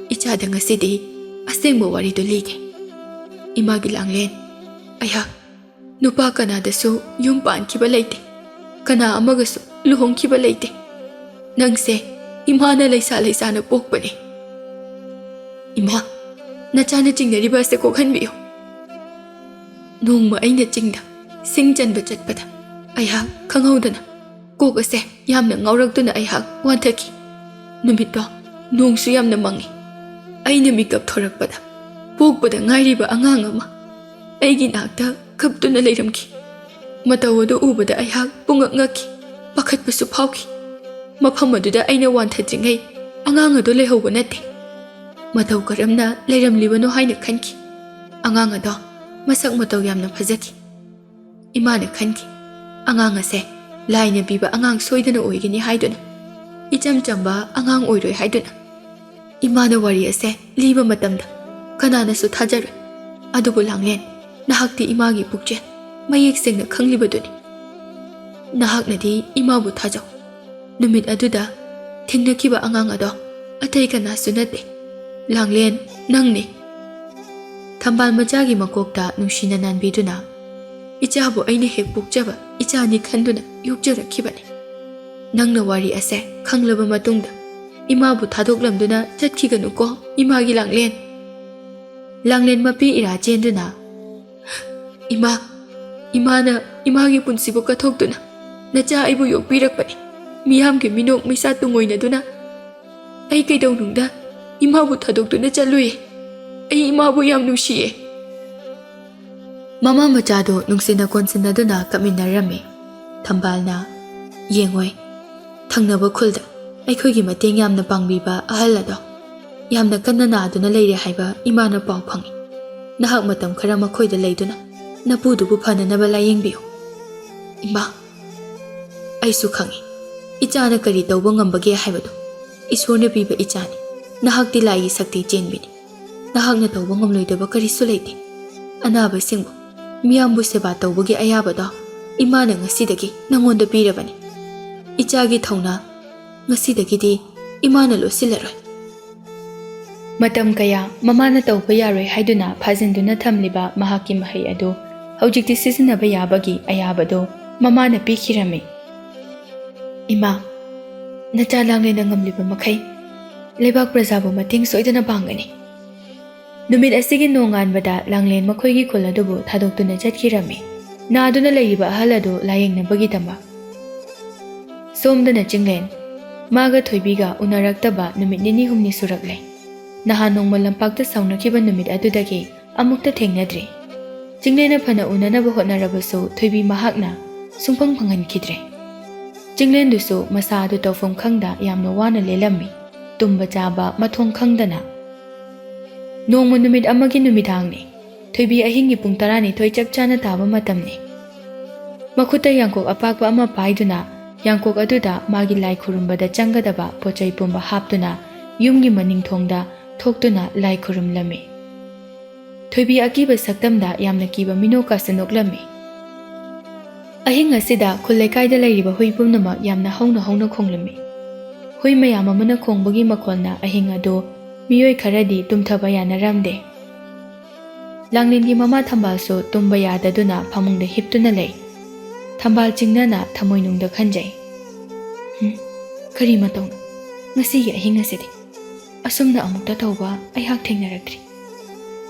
ꯏꯆꯥꯗ ꯉꯁꯤꯗꯤ ꯑꯁꯦꯡꯕ ꯋꯥꯔꯤꯗꯨ ꯂꯤꯒꯦ꯫ ꯏꯃꯥꯒꯤ ꯂꯥꯡꯂꯦꯟ, ꯑꯩꯍꯥꯛ ꯅꯨꯄꯥ ꯀꯅꯥꯗꯁꯨ ꯌꯨꯝ ꯄꯥꯟꯈꯤꯕ ꯂꯩꯇꯦ, ꯀꯅꯥ ꯑꯃꯒꯁꯨ ꯂꯨꯍꯣꯡꯈꯤꯕ ꯂꯩꯇꯦ꯫ ꯅꯪꯁꯦ ꯏꯃꯥꯅ ꯂꯩꯁꯥ ꯂꯩꯁꯥꯅ ꯄꯣꯛꯄꯅꯦ꯫ ꯏꯃꯥ, ꯅꯆꯥꯅ ꯆꯤꯡꯅꯔꯤꯕ ꯑꯁꯦ ꯀꯣꯛꯍꯟꯕꯤꯌꯨ꯫ ꯅꯣꯡꯃ ꯑꯩꯅ ꯆꯤꯡꯗ ꯁꯤꯡ ꯆꯟꯕ ꯆꯠꯄꯗ ꯑꯩꯍꯥꯛ ꯈꯪꯍꯧꯗꯅ ꯀꯣꯛ ꯑꯁꯦ ꯌꯥꯝꯅ ꯉꯥꯎꯔꯛꯇꯨꯅ ꯑꯩꯍꯥꯛ ꯋꯥꯟꯊꯈꯤ꯫ ꯅꯨꯃꯤꯠꯇꯣ ꯅꯣꯡꯁꯨ ꯌꯥꯝꯅ ꯃꯪꯉꯤ꯫ ꯑꯩꯅ ꯃꯤꯀꯞ ꯊꯣꯔꯛꯄꯗ ꯄꯣꯛꯄꯗ ꯉꯥꯏꯔꯤꯕ ꯑꯉꯥꯡ ꯑꯃ ꯑꯩꯒꯤ ꯅꯥꯛꯇ ꯀꯞꯇꯨꯅ ꯂꯩꯔꯝꯈꯤ꯫ ꯃꯇꯧ ꯑꯗꯨ ꯎꯕꯗ ꯑꯩꯍꯥꯛ ꯄꯨꯡꯉꯛ ꯉꯛꯈꯤ, ꯄꯥꯈꯠꯄꯁꯨ ꯐꯥꯎꯈꯤ꯫ ꯃꯐꯝ ꯑꯗꯨꯗ ꯑꯩꯅ ꯋꯥꯟꯊꯗ꯭ꯔꯤꯉꯩ ꯑꯉꯥꯡ ꯑꯗꯨ ꯂꯩꯍꯧꯕ ꯅꯠꯇꯦ꯫ ꯃꯇꯧ ꯀꯔꯝꯅ ꯂꯩꯔꯝꯂꯤꯕꯅꯣ ꯍꯥꯏꯅ ꯈꯟꯈꯤ꯫ ꯑꯉꯥꯡ ꯑꯗꯣ ꯃꯁꯛ ꯃꯇꯧ ꯌꯥꯝꯅ ꯐꯖꯈꯤ꯫ ꯏꯃꯥꯅ ꯈꯟꯈꯤ, ꯑꯉꯥꯡ ꯑꯁꯦ ꯂꯥꯏꯅ ꯄꯤꯕ ꯑꯉꯥꯡ ꯁꯣꯏꯗꯅ ꯑꯣꯏꯒꯅꯤ ꯍꯥꯏꯗꯨꯅ, ꯏꯆꯝ ꯆꯝꯕ ꯑꯉꯥꯡ ꯑꯣꯏꯔꯣꯏ ꯍꯥꯏꯗꯨꯅ꯫ ꯏꯃꯥꯅ ꯋꯥꯔꯤ ꯑꯁꯦ ꯂꯤꯕ ꯃꯇꯝꯗ ꯀꯅꯥꯅꯁꯨ ꯊꯥꯖꯔꯣꯏ꯫ ꯑꯗꯨꯕꯨ ꯂꯥꯡꯂꯦꯟ, ꯅꯍꯥꯛꯇꯤ ꯏꯃꯥꯒꯤ ꯄꯨꯛꯆꯦꯜ ꯃꯌꯦꯛ ꯁꯦꯡꯅ ꯈꯪꯂꯤꯕꯗꯨꯅꯤ꯫ ꯅꯍꯥꯛꯅꯗꯤ ꯏꯃꯥꯕꯨ ꯊꯥꯖꯧ꯫ ꯅꯨꯃꯤꯠ ꯑꯗꯨꯗ ꯊꯦꯡꯅꯈꯤꯕ ꯑꯉꯥꯡ ꯑꯗꯣ ꯑꯇꯩ ꯀꯅꯥꯁꯨ ꯅꯠꯇꯦ, ꯂꯥꯡꯂꯦꯟ, ꯅꯪꯅꯤ꯫ ꯊꯝꯕꯥꯜ ꯃꯆꯥꯒꯤ ꯃꯀꯣꯛꯇ ꯅꯨꯡꯁꯤꯅ ꯅꯥꯟꯕꯤꯗꯨꯅ, "ꯏꯆꯥꯕꯨ ꯑꯩꯅ ꯍꯦꯛ ꯄꯣꯛꯆꯕ ꯏꯆꯥꯅꯤ ꯈꯟꯗꯨꯅ ꯌꯣꯛꯆꯔꯛꯈꯤꯕꯅꯤ꯫ ꯅꯪꯅ ꯋꯥꯔꯤ ꯑꯁꯦ ꯈꯪꯂꯕ ꯃꯇꯨꯡꯗ ꯏꯃꯥꯕꯨ ꯊꯥꯗꯣꯛꯂꯝꯗꯨꯅ ꯆꯠꯈꯤꯒꯅꯨꯀꯣ, ꯏꯃꯥꯒꯤ ꯂꯥꯡꯂꯦꯟ꯫" ꯂꯥꯡꯂꯦꯟ ꯃꯄꯤ ꯏꯔꯥ ꯆꯦꯟꯗꯨꯅ, "ꯏꯃꯥ, ꯏꯃꯥꯅ ꯏꯃꯥꯒꯤ ꯄꯨꯟꯁꯤꯕꯨ ꯀꯠꯊꯣꯛꯇꯨꯅ ꯅꯆꯥ ꯑꯩꯕꯨ ꯌꯣꯛꯄꯤꯔꯛꯄꯅꯤ꯫ ꯃꯤꯌꯥꯝꯒꯤ ꯃꯤꯅꯣꯛ ꯃꯩꯁꯥ ꯇꯨꯡꯑꯣꯏꯅꯗꯨꯅ ꯑꯩ ꯀꯩꯗꯧꯅꯨꯡꯗ ꯏꯃꯥꯕꯨ ꯊꯥꯗꯣꯛꯇꯨꯅ ꯆꯠꯂꯨꯏ꯫ ꯑꯩ ꯏꯃꯥꯕꯨ ꯌꯥꯝ ꯅꯨꯡꯁꯤꯌꯦ꯫" ꯃꯃꯥ ꯃꯆꯥꯗꯨ ꯅꯨꯡꯁꯤꯅ ꯀꯣꯟꯁꯤꯟꯅꯗꯨꯅ ꯀꯞꯃꯤꯟꯅꯔꯝꯃꯤ꯫ ꯊꯝꯕꯥꯜꯅ, "ꯌꯦꯡꯉꯣꯏ, ꯊꯪꯅꯕ ꯈꯨꯜꯗ ꯑꯩꯈꯣꯏꯒꯤ ꯃꯇꯦꯡ ꯌꯥꯝꯅ ꯄꯥꯡꯕꯤꯕ ꯑꯍꯜ ꯑꯗꯣ ꯌꯥꯝꯅ ꯀꯟꯅ ꯅꯥꯗꯨꯅ ꯂꯩꯔꯦ ꯍꯥꯏꯕ ꯏꯃꯥꯅ ꯄꯥꯎ ꯐꯪꯉꯤ꯫ ꯅꯍꯥꯛ ꯃꯇꯝ ꯈꯔ ꯃꯈꯣꯏꯗ ꯂꯩꯗꯨꯅ ꯅꯄꯨꯗꯨꯕꯨ ꯐꯅꯅꯕ ꯂꯥꯌꯦꯡꯕꯤꯌꯨ꯫" "ꯏꯃꯥ, ꯑꯩꯁꯨ ꯈꯪꯉꯤ, ꯏꯆꯥꯅ ꯀꯔꯤ ꯇꯧꯕ ꯉꯝꯕꯒꯦ ꯍꯥꯏꯕꯗꯨ꯫ ꯏꯁꯣꯔꯅ ꯄꯤꯕ ꯏꯆꯥꯅꯤ꯫ ꯅꯍꯥꯛꯇꯤ ꯂꯥꯏꯒꯤ ꯁꯛꯇꯤ ꯆꯦꯟꯕꯤꯅꯤ꯫ ꯅꯍꯥꯛꯅ ꯇꯧꯕ ꯉꯝꯂꯣꯏꯗꯕ ꯀꯔꯤꯁꯨ ꯂꯩꯇꯦ꯫ ꯑꯅꯥꯕꯁꯤꯡꯕꯨ, ꯃꯤꯌꯥꯝꯕꯨ ꯁꯦꯕꯥ ꯇꯧꯕꯒꯤ ꯑꯌꯥꯕꯗꯣ ꯏꯃꯥꯅ ꯉꯁꯤꯗꯒꯤ ꯅꯉꯣꯟꯗ ꯄꯤꯔꯕꯅꯤ꯫ ꯏꯆꯥꯒꯤ ꯊꯧꯅꯥ ꯉꯁꯤꯗꯒꯤꯗꯤ ꯏꯃꯥꯅ ꯂꯣꯠꯁꯤꯜꯂꯔꯣꯏ꯫" ꯃꯇꯝ ꯀꯌꯥ ꯃꯃꯥꯅ ꯇꯧꯕ ꯌꯥꯔꯣꯏ ꯍꯥꯏꯗꯨꯅ ꯐꯥꯖꯤꯟꯗꯨꯅ ꯊꯝꯂꯤꯕ ꯃꯍꯥꯛꯀꯤ ꯃꯍꯩ ꯑꯗꯨ ꯍꯧꯖꯤꯛꯇꯤ ꯁꯤꯖꯤꯟꯅꯕ ꯌꯥꯕꯒꯤ ꯑꯌꯥꯕꯗꯨ ꯃꯃꯥꯅ ꯄꯤꯈꯤꯔꯝꯃꯤ꯫ "ꯏꯃꯥ, ꯅꯆꯥ ꯂꯥꯡꯂꯦꯟꯅ ꯉꯝꯂꯤꯕ ꯃꯈꯩ ꯂꯩꯕꯥꯛ ꯄ꯭ꯔꯖꯥꯕꯨ ꯃꯇꯦꯡ ꯁꯣꯏꯗꯅ ꯄꯥꯡꯒꯅꯤ꯫" ꯅꯨꯃꯤꯠ ꯑꯁꯤꯒꯤ ꯅꯣꯡꯉꯥꯟꯕꯗ ꯂꯥꯡꯂꯦꯟ ꯃꯈꯣꯏꯒꯤ ꯈꯨꯜ ꯑꯗꯨꯕꯨ ꯊꯥꯗꯣꯛꯇꯨꯅ ꯆꯠꯈꯤꯔꯝꯃꯤ, ꯅꯥꯗꯨꯅ ꯂꯩꯔꯤꯕ ꯑꯍꯜ ꯑꯗꯨ ꯂꯥꯌꯦꯡꯅꯕꯒꯤꯗꯃꯛ꯫ ꯁꯣꯝꯗꯅ ꯆꯤꯡꯂꯦꯟ ꯃꯥꯒ ꯊꯣꯏꯕꯤꯒ ꯎꯅꯔꯛꯇꯕ ꯅꯨꯃꯤꯠ ꯅꯤꯅꯤ ꯍꯨꯝꯅꯤ ꯁꯨꯔꯛꯂꯦ꯫ ꯅꯍꯥꯟ ꯅꯣꯡꯃ ꯂꯝꯄꯥꯛꯇ ꯁꯥꯎꯅꯈꯤꯕ ꯅꯨꯃꯤꯠ ꯑꯗꯨꯗꯒꯤ ꯑꯃꯨꯛꯇ ꯊꯦꯡꯅꯗ꯭ꯔꯤ꯫ ꯆꯤꯡꯂꯦꯟꯅ ꯐꯅ ꯎꯅꯅꯕ ꯍꯣꯠꯅꯔꯕꯁꯨ ꯊꯣꯏꯕꯤ ꯃꯍꯥꯛꯅ ꯁꯨꯡꯐꯪ ꯐꯪꯍꯟꯈꯤꯗ꯭ꯔꯦ꯫ ꯆꯤꯡꯂꯦꯟꯗꯨꯁꯨ ꯃꯁꯥ ꯑꯗꯨ ꯇꯧꯐꯝ ꯈꯪꯗ ꯌꯥꯝꯅ ꯋꯥꯅ ꯂꯦꯜꯂꯝꯃꯤ, ꯇꯨꯝꯕ ꯆꯥꯕ ꯃꯊꯣꯡ ꯈꯪꯗꯅ꯫ ꯅꯣꯡꯃ ꯅꯨꯃꯤꯠ ꯑꯃꯒꯤ ꯅꯨꯃꯤꯗꯥꯡꯅꯤ꯫ ꯊꯣꯏꯕꯤ ꯑꯍꯤꯡꯒꯤ ꯄꯨꯡ ꯇꯔꯥꯅꯤꯊꯣꯏ ꯆꯞ ꯆꯥꯅ ꯇꯥꯕ ꯃꯇꯝꯅꯤ꯫ ꯃꯈꯨꯠꯇ ꯌꯥꯡꯀꯣꯛ ꯑꯄꯥꯛꯄ ꯑꯃ ꯄꯥꯏꯗꯨꯅ ꯌꯥꯡꯀꯣꯛ ꯑꯗꯨꯗ ꯃꯥꯒꯤ ꯂꯥꯏ ꯈꯨꯔꯨꯝꯕꯗ ꯆꯪꯒꯗꯕ ꯄꯣꯠ ꯆꯩ ꯄꯨꯝꯕ ꯍꯥꯞꯇꯨꯅ ꯌꯨꯝꯒꯤ ꯃꯅꯤꯡ ꯊꯣꯡꯗ ꯊꯣꯛꯇꯨꯅ ꯂꯥꯏ ꯈꯨꯔꯨꯝꯂꯝꯃꯤ꯫ ꯊꯣꯏꯕꯤ ꯑꯀꯤꯕ ꯁꯛꯇꯝꯗ ꯌꯥꯝꯅ ꯀꯤꯕ ꯃꯤꯅꯣꯛꯀꯁꯨ ꯅꯣꯛꯂꯝꯃꯤ꯫ ꯑꯍꯤꯡ ꯑꯁꯤꯗ ꯈꯨꯜ ꯂꯩꯀꯥꯏꯗ ꯂꯩꯔꯤꯕ ꯍꯨꯏ ꯄꯨꯝꯅꯃꯛ ꯌꯥꯝꯅ ꯍꯧꯅ ꯍꯧꯅ ꯈꯣꯡꯂꯝꯃꯤ꯫ ꯍꯨꯏ ꯃꯌꯥꯝ ꯑꯃꯅ ꯈꯣꯡꯕꯒꯤ ꯃꯈꯣꯜꯅ ꯑꯍꯤꯡ ꯑꯗꯨ ꯃꯤꯑꯣꯏ ꯈꯔꯗꯤ ꯇꯨꯝꯊꯕ ꯌꯥꯅꯔꯝꯗꯦ꯫ ꯂꯥꯡꯂꯦꯟꯒꯤ ꯃꯃꯥ ꯊꯝꯕꯥꯜꯁꯨ ꯇꯨꯝꯕ ꯌꯥꯗꯗꯨꯅ ꯐꯃꯨꯡꯗ ꯍꯤꯞꯇꯨꯅ ꯂꯩ꯫ ꯊꯝꯕꯥꯜ ꯆꯤꯡꯅꯅ ꯊꯃꯣꯏꯅꯨꯡꯗ ꯈꯟꯖꯩ, "ꯍꯨꯝ, ꯀꯔꯤ ꯃꯇꯧꯅꯣ ꯉꯁꯤꯒꯤ ꯑꯍꯤꯡ ꯑꯁꯤꯗꯤ? ꯑꯁꯨꯝꯅ ꯑꯃꯨꯛꯇ ꯇꯧꯕ ꯑꯩꯍꯥꯛ ꯊꯦꯡꯅꯔꯛꯇ꯭ꯔꯤ꯫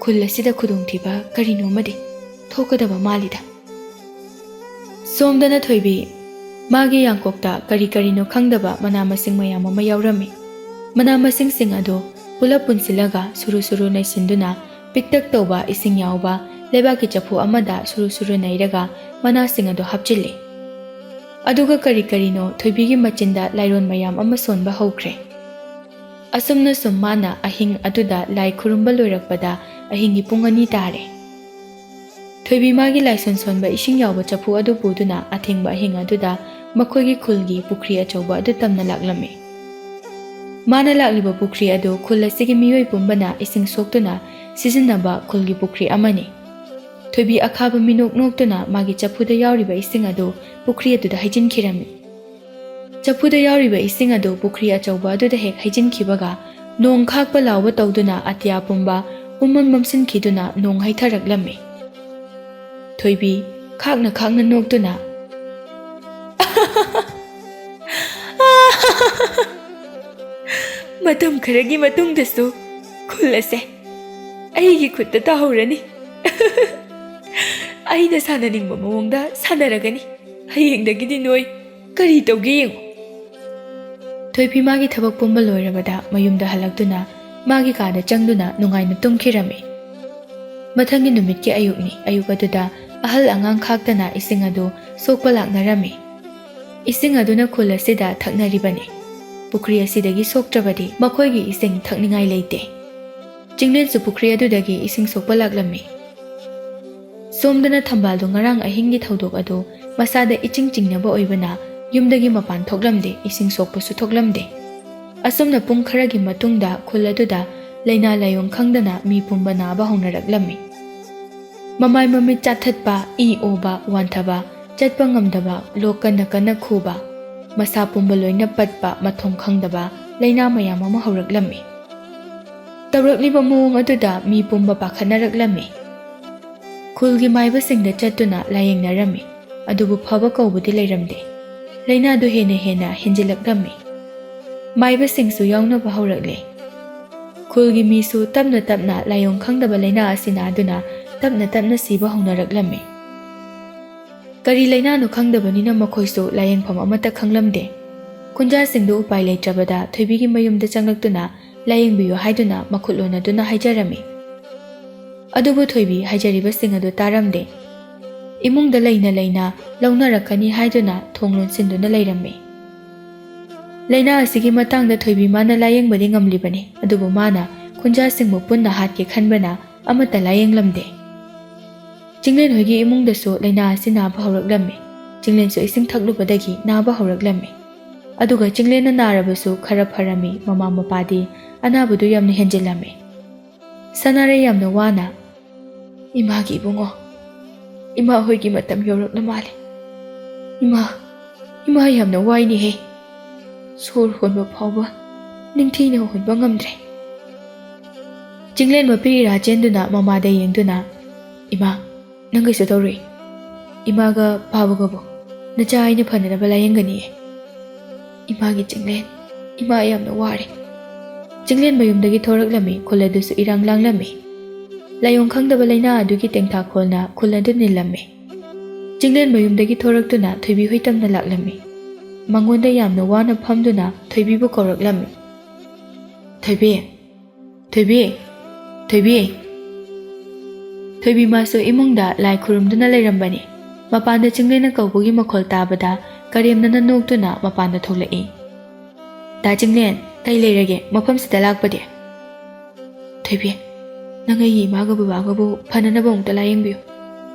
ꯈꯨꯜ ꯑꯁꯤꯗ ꯈꯨꯗꯣꯡꯊꯤꯕ ꯀꯔꯤꯅꯣꯃꯗꯤ ꯊꯣꯛꯀꯗꯕ ꯃꯥꯜꯂꯤꯗ꯫" ꯁꯣꯝꯗꯅ ꯊꯣꯏꯕꯤ ꯃꯥꯒꯤ ꯌꯥꯡꯀꯣꯛꯇ ꯀꯔꯤ ꯀꯔꯤꯅꯣ ꯈꯪꯗꯕ ꯃꯅꯥ ꯃꯁꯤꯡ ꯃꯌꯥꯝ ꯑꯃ ꯌꯥꯎꯔꯝꯃꯤ꯫ ꯃꯅꯥ ꯃꯁꯤꯡꯁꯤꯡ ꯑꯗꯨ ꯄꯨꯂꯞ ꯄꯨꯟꯁꯤꯜꯂꯒ ꯁꯨꯔꯨ ꯁꯨꯔꯨ ꯅꯩꯁꯤꯟꯗꯨꯅ ꯄꯤꯛꯇꯛ ꯇꯧꯕ ꯏꯁꯤꯡ ꯌꯥꯎꯕ ꯂꯩꯕꯥꯛꯀꯤ ꯆꯐꯨ ꯑꯃꯗ ꯁꯨꯔꯨ ꯁꯨꯔꯨ ꯅꯩꯔꯒ ꯃꯅꯥꯁꯤꯡ ꯑꯗꯨ ꯍꯥꯞꯆꯤꯜꯂꯤ꯫ ꯑꯗꯨꯒ ꯀꯔꯤ ꯀꯔꯤꯅꯣ ꯊꯣꯏꯕꯤꯒꯤ ꯃꯆꯤꯟꯗ ꯂꯥꯏꯔꯣꯟ ꯃꯌꯥꯝ ꯑꯃ ꯁꯣꯟꯕ ꯍꯧꯈ꯭ꯔꯦ꯫ ꯑꯁꯨꯝꯅ ꯁꯨꯝ ꯃꯥꯅ ꯑꯍꯤꯡ ꯑꯗꯨꯗ ꯂꯥꯏ ꯈꯨꯔꯨꯝꯕ ꯂꯣꯏꯔꯛꯄꯗ ꯑꯍꯤꯡꯒꯤ ꯄꯨꯡ ꯑꯅꯤ ꯇꯥꯔꯦ꯫ ꯊꯣꯏꯕꯤ ꯃꯥꯒꯤ ꯂꯥꯏꯁꯣꯟ ꯁꯣꯟꯕ ꯏꯁꯤꯡ ꯌꯥꯎꯕ ꯆꯐꯨ ꯑꯗꯨ ꯄꯨꯗꯨꯅ ꯑꯊꯦꯡꯕ ꯑꯍꯤꯡ ꯑꯗꯨꯗ ꯃꯈꯣꯏꯒꯤ ꯈꯨꯜꯒꯤ ꯄꯨꯈ꯭ꯔꯤ ꯑꯆꯧꯕ ꯑꯗꯨ ꯇꯝꯅ ꯂꯥꯛꯂꯝꯃꯤ꯫ ꯃꯥꯅ ꯂꯥꯛꯂꯤꯕ ꯄꯨꯈ꯭ꯔꯤ ꯑꯗꯨ ꯈꯨꯜ ꯑꯁꯤꯒꯤ ꯃꯤꯑꯣꯏ ꯄꯨꯝꯕꯅ ꯏꯁꯤꯡ ꯁꯣꯛꯇꯨꯅ ꯁꯤꯖꯤꯟꯅꯕ ꯈꯨꯜꯒꯤ ꯄꯨꯈ꯭ꯔꯤ ꯑꯃꯅꯤ꯫ ꯊꯣꯏꯕꯤ ꯑꯈꯥꯕ ꯃꯤꯅꯣꯛ ꯅꯣꯛꯇꯨꯅ ꯃꯥꯒꯤ ꯆꯐꯨꯗ ꯌꯥꯎꯔꯤꯕ ꯏꯁꯤꯡ ꯑꯗꯨ ꯄꯨꯈ꯭ꯔꯤ ꯑꯗꯨꯗ ꯍꯩꯖꯤꯟꯈꯤꯔꯝꯃꯤ꯫ ꯆꯐꯨꯗ ꯌꯥꯎꯔꯤꯕ ꯏꯁꯤꯡ ꯑꯗꯨ ꯄꯨꯈ꯭ꯔꯤ ꯑꯆꯧꯕ ꯑꯗꯨꯗ ꯍꯦꯛ ꯍꯩꯖꯤꯟꯈꯤꯕꯒ, ꯅꯣꯡ ꯈꯥꯛꯄ ꯂꯥꯎꯕ ꯇꯧꯗꯨꯅ ꯑꯇꯤꯌꯥ ꯄꯨꯝꯕ ꯎꯃꯪ ꯃꯝꯁꯤꯟꯈꯤꯗꯨꯅ ꯅꯣꯡ ꯍꯩꯊꯔꯛꯂꯝꯃꯤ꯫ ꯊꯣꯏꯕꯤ ꯈꯥꯛꯅ ꯈꯥꯛꯅ ꯅꯣꯛꯇꯨꯅ, "ꯃꯇꯝ ꯈꯔꯒꯤ ꯃꯇꯨꯡꯗꯁꯨ ꯈꯨꯜ ꯑꯁꯦ ꯑꯩꯒꯤ ꯈꯨꯠꯇ ꯇꯥꯍꯧꯔꯅꯤ꯫ ꯑꯩꯅ ꯁꯥꯟꯅꯅꯤꯡꯕ ꯃꯑꯣꯡꯗ ꯁꯥꯟꯅꯔꯒꯅꯤ꯫ ꯍꯌꯦꯡꯗꯒꯤꯗꯤ ꯅꯣꯏ ꯀꯔꯤ ꯇꯧꯒꯦ ꯌꯦꯡꯉꯨ꯫" ꯊꯣꯏꯕꯤ ꯃꯥꯒꯤ ꯊꯕꯛ ꯄꯨꯝꯕ ꯂꯣꯏꯔꯕꯗ ꯃꯌꯨꯝꯗ ꯍꯜꯂꯛꯇꯨꯅ ꯃꯥꯒꯤ ꯀꯥꯗ ꯆꯪꯗꯨꯅ ꯅꯨꯡꯉꯥꯏꯅ ꯇꯨꯝꯈꯤꯔꯝꯃꯤ꯫ ꯃꯊꯪꯒꯤ ꯅꯨꯃꯤꯠꯀꯤ ꯑꯌꯨꯛꯅꯤ꯫ ꯑꯌꯨꯛ ꯑꯗꯨꯗ ꯑꯍꯜ ꯑꯉꯥꯡ ꯈꯥꯛꯇꯅ ꯏꯁꯤꯡ ꯑꯗꯨ ꯁꯣꯛꯄ ꯂꯥꯛꯅꯔꯝꯃꯤ꯫ ꯏꯁꯤꯡ ꯑꯗꯨꯅ ꯈꯨꯜ ꯑꯁꯤꯗ ꯊꯛꯅꯔꯤꯕꯅꯤ꯫ ꯄꯨꯈ꯭ꯔꯤ ꯑꯁꯤꯗꯒꯤ ꯁꯣꯛꯇ꯭ꯔꯕꯗꯤ ꯃꯈꯣꯏꯒꯤ ꯏꯁꯤꯡ ꯊꯛꯅꯤꯡꯉꯥꯏ ꯂꯩꯇꯦ꯫ ꯆꯤꯡꯂꯦꯟꯁꯨ ꯄꯨꯈ꯭ꯔꯤ ꯑꯗꯨꯗꯒꯤ ꯏꯁꯤꯡ ꯁꯣꯛꯄ ꯂꯥꯛꯂꯝꯃꯤ꯫ ꯁꯣꯝꯗꯅ ꯊꯝꯕꯥꯜꯗꯣ ꯉꯔꯥꯡ ꯑꯍꯤꯡꯒꯤ ꯊꯧꯗꯣꯛ ꯑꯗꯨ ꯃꯁꯥꯗ ꯏꯆꯤꯡ ꯆꯤꯡꯅꯕ ꯑꯣꯏꯕꯅ ꯌꯨꯝꯗꯒꯤ ꯃꯄꯥꯟ ꯊꯣꯛꯂꯝꯗꯦ, ꯏꯁꯤꯡ ꯁꯣꯛꯄꯁꯨ ꯊꯣꯛꯂꯝꯗꯦ꯫ ꯑꯁꯨꯝꯅ ꯄꯨꯡ ꯈꯔꯒꯤ ꯃꯇꯨꯡꯗ ꯈꯨꯜ ꯑꯗꯨꯗ ꯂꯥꯏꯅꯥ ꯂꯥꯏꯑꯣꯡ ꯈꯪꯗꯅ ꯃꯤ ꯄꯨꯝꯕ ꯅꯥꯕ ꯍꯧꯅꯔꯛꯂꯝꯃꯤ꯫ ꯃꯃꯥꯏ ꯃꯃꯤꯠ ꯆꯥꯊꯠꯄ, ꯏ ꯑꯣꯕ, ꯋꯥꯟꯊꯕ, ꯆꯠꯄ ꯉꯝꯗꯕ, ꯂꯣꯛ ꯀꯟꯅ ꯀꯟꯅ ꯈꯨꯕ, ꯃꯁꯥ ꯄꯨꯝꯕ ꯂꯣꯏꯅ ꯄꯠꯄ, ꯃꯊꯣꯡ ꯈꯪꯗꯕ ꯂꯥꯏꯅꯥ ꯃꯌꯥꯝ ꯑꯃ ꯍꯧꯔꯛꯂꯝꯃꯤ꯫ ꯇꯧꯔꯛꯂꯤꯕ ꯃꯑꯣꯡ ꯑꯗꯨꯗ ꯃꯤ ꯄꯨꯝꯕ ꯄꯥꯈꯠꯅꯔꯛꯂꯝꯃꯤ꯫ ꯈꯨꯜꯒꯤ ꯃꯥꯏꯕꯁꯤꯡꯗ ꯆꯠꯇꯨꯅ ꯂꯥꯌꯦꯡꯅꯔꯝꯃꯤ, ꯑꯗꯨꯕꯨ ꯐꯕ ꯀꯧꯕꯗꯤ ꯂꯩꯔꯝꯗꯦ꯫ ꯂꯥꯏꯅꯥꯗꯨ ꯍꯦꯟꯅ ꯍꯦꯟꯅ ꯍꯦꯟꯖꯤꯜꯂꯛꯂꯝꯃꯤ꯫ ꯃꯥꯏꯕꯁꯤꯡꯁꯨ ꯌꯥꯎꯅꯕ ꯍꯧꯔꯛꯂꯦ꯫ ꯈꯨꯜꯒꯤ ꯃꯤꯁꯨ ꯇꯞꯅ ꯇꯞꯅ ꯂꯥꯏꯑꯣꯡ ꯈꯪꯗꯕ ꯂꯥꯏꯅꯥ ꯑꯁꯤ ꯅꯥꯗꯨꯅ ꯇꯞꯅ ꯇꯞꯅ ꯁꯤꯕ ꯍꯧꯅꯔꯛꯂꯝꯃꯤ꯫ ꯀꯔꯤ ꯂꯥꯏꯅꯥꯅꯣ ꯈꯪꯗꯕꯅꯤꯅ ꯃꯈꯣꯏꯁꯨ ꯂꯥꯌꯦꯡꯐꯝ ꯑꯃꯠꯇ ꯈꯪꯂꯝꯗꯦ꯫ ꯈꯨꯟꯖꯥꯁꯤꯡꯗꯨ ꯎꯄꯥꯏ ꯂꯩꯇ꯭ꯔꯕꯗ ꯊꯣꯏꯕꯤꯒꯤ ꯃꯌꯨꯝꯗ ꯆꯪꯂꯛꯇꯨꯅ ꯂꯥꯌꯦꯡꯕꯤꯌꯨ ꯍꯥꯏꯗꯨꯅ ꯃꯈꯨꯠ ꯂꯣꯟꯅꯗꯨꯅ ꯍꯥꯏꯖꯔꯝꯃꯤ꯫ ꯑꯗꯨꯕꯨ ꯊꯣꯏꯕꯤ ꯍꯥꯏꯖꯔꯤꯕꯁꯤꯡ ꯑꯗꯨ ꯇꯥꯔꯝꯗꯦ꯫ ꯏꯃꯨꯡꯗ ꯂꯩꯅ ꯂꯩꯅ ꯂꯧꯅꯔꯛꯀꯅꯤ ꯍꯥꯏꯗꯨꯅ ꯊꯣꯡ ꯂꯣꯟꯁꯤꯟꯗꯨꯅ ꯂꯩꯔꯝꯃꯤ꯫ ꯂꯥꯏꯅꯥ ꯑꯁꯤꯒꯤ ꯃꯇꯥꯡꯗ ꯊꯣꯏꯕꯤ ꯃꯥꯅ ꯂꯥꯌꯦꯡꯕꯗꯤ ꯉꯝꯂꯤꯕꯅꯤ, ꯑꯗꯨꯕꯨ ꯃꯥꯅ ꯈꯨꯟꯖꯥꯁꯤꯡꯕꯨ ꯄꯨꯟꯅ ꯍꯥꯠꯀꯦ ꯈꯟꯕꯅ ꯑꯃꯠꯇ ꯂꯥꯌꯦꯡꯂꯝꯗꯦ꯫ ꯆꯤꯡꯂꯦꯟ ꯍꯣꯏꯒꯤ ꯏꯃꯨꯡꯗꯁꯨ ꯂꯥꯏꯅꯥ ꯑꯁꯤ ꯅꯥꯕ ꯍꯧꯔꯛꯂꯝꯃꯤ꯫ ꯆꯤꯡꯂꯦꯟꯁꯨ ꯏꯁꯤꯡ ꯊꯛꯂꯨꯕꯗꯒꯤ ꯅꯥꯕ ꯍꯧꯔꯛꯂꯝꯃꯤ꯫ ꯑꯗꯨꯒ ꯆꯤꯡꯂꯦꯟꯅ ꯅꯥꯔꯕꯁꯨ ꯈꯔ ꯐꯔꯝꯃꯤ, ꯃꯃꯥ ꯃꯄꯥꯗꯤ ꯑꯅꯥꯕꯗꯨ ꯌꯥꯝꯅ ꯍꯦꯟꯖꯤꯜꯂꯝꯃꯤ꯫ ꯁꯅꯥꯔꯩ ꯌꯥꯝꯅ ꯋꯥꯅ, "ꯏꯃꯥꯒꯤ ꯏꯕꯨꯡꯉꯣ, ꯏꯃꯥ ꯍꯣꯏꯒꯤ ꯃꯇꯝ ꯌꯧꯔꯛꯂ ꯃꯥꯜꯂꯦ꯫ ꯏꯃꯥ, ꯏꯃꯥ ꯌꯥꯝꯅ ꯋꯥꯏꯅꯦꯍꯦ꯫ ꯁꯣꯔ ꯍꯣꯟꯕ ꯐꯥꯎꯕ ꯅꯤꯡꯊꯤꯅ ꯍꯣꯟꯕ ꯉꯝꯗ꯭ꯔꯦ꯫" ꯆꯤꯡꯂꯦꯟ ꯃꯄꯤꯔꯤꯔꯥ ꯆꯦꯟꯗꯨꯅ ꯃꯃꯥꯗ ꯌꯦꯡꯗꯨꯅ, "ꯏꯃꯥ, ꯅꯪ ꯀꯩꯁꯨ ꯇꯧꯔꯣꯏ꯫ ꯏꯃꯥꯒ ꯄꯥꯕꯒꯕꯨ ꯅꯆꯥ ꯑꯩꯅ ꯐꯅꯅꯕ ꯂꯥꯌꯦꯡꯒꯅꯤꯌꯦ꯫ ꯏꯃꯥꯒꯤ ꯆꯤꯡꯂꯦꯟ, ꯏꯃꯥ ꯌꯥꯝꯅ ꯋꯥꯔꯦ꯫" ꯆꯤꯡꯂꯦꯟ ꯃꯌꯨꯝꯗꯒꯤ ꯊꯣꯔꯛꯂꯝꯃꯤ꯫ ꯈꯨꯜ ꯑꯗꯨꯁꯨ ꯏꯔꯥꯡ ꯂꯥꯡꯂꯝꯃꯤ꯫ ꯂꯥꯏꯑꯣꯡ ꯈꯪꯗꯕ ꯂꯥꯏꯅꯥ ꯑꯗꯨꯒꯤ ꯇꯦꯡꯊꯥꯈꯣꯜꯅ ꯈꯨꯜ ꯑꯗꯨ ꯅꯤꯜꯂꯝꯃꯤ꯫ ꯆꯤꯡꯂꯦꯟ ꯃꯌꯨꯝꯗꯒꯤ ꯊꯣꯔꯛꯇꯨꯅ ꯊꯣꯏꯕꯤ ꯍꯣꯏ ꯇꯝꯅ ꯂꯥꯛꯂꯝꯃꯤ꯫ ꯃꯉꯣꯟꯗ ꯌꯥꯝꯅ ꯋꯥꯅ ꯐꯝꯗꯨꯅ ꯊꯣꯏꯕꯤꯕꯨ ꯀꯧꯔꯛꯂꯝꯃꯤ꯫ "ꯊꯣꯏꯕꯤ, ꯊꯣꯏꯕꯤ, ꯊꯣꯏꯕꯤ!" ꯊꯣꯏꯕꯤ ꯃꯥꯁꯨ ꯏꯃꯨꯡꯗ ꯂꯥꯏ ꯈꯨꯔꯨꯝꯗꯨꯅ ꯂꯩꯔꯝꯕꯅꯤ꯫ ꯃꯄꯥꯟꯗ ꯆꯤꯡꯂꯦꯟꯅ ꯀꯧꯕꯒꯤ ꯃꯈꯣꯜ ꯇꯥꯕꯗ ꯀꯔꯦꯝꯅꯅ ꯅꯣꯛꯇꯨꯅ ꯃꯄꯥꯟꯗ ꯊꯣꯛꯂꯛꯏ꯫ "ꯗꯥ ꯆꯤꯡꯂꯦꯟ, ꯀꯩ ꯂꯩꯔꯒꯦ ꯃꯐꯝꯁꯤꯗ ꯂꯥꯛꯄꯗꯤ?" "ꯊꯣꯏꯕꯤ, ꯅꯪ ꯑꯩꯒꯤ ꯏꯃꯥꯒ ꯕꯕꯥꯒꯕꯨ ꯐꯅꯅꯕ ꯑꯃꯨꯛꯇ ꯂꯥꯌꯦꯡꯕꯤꯌꯨ꯫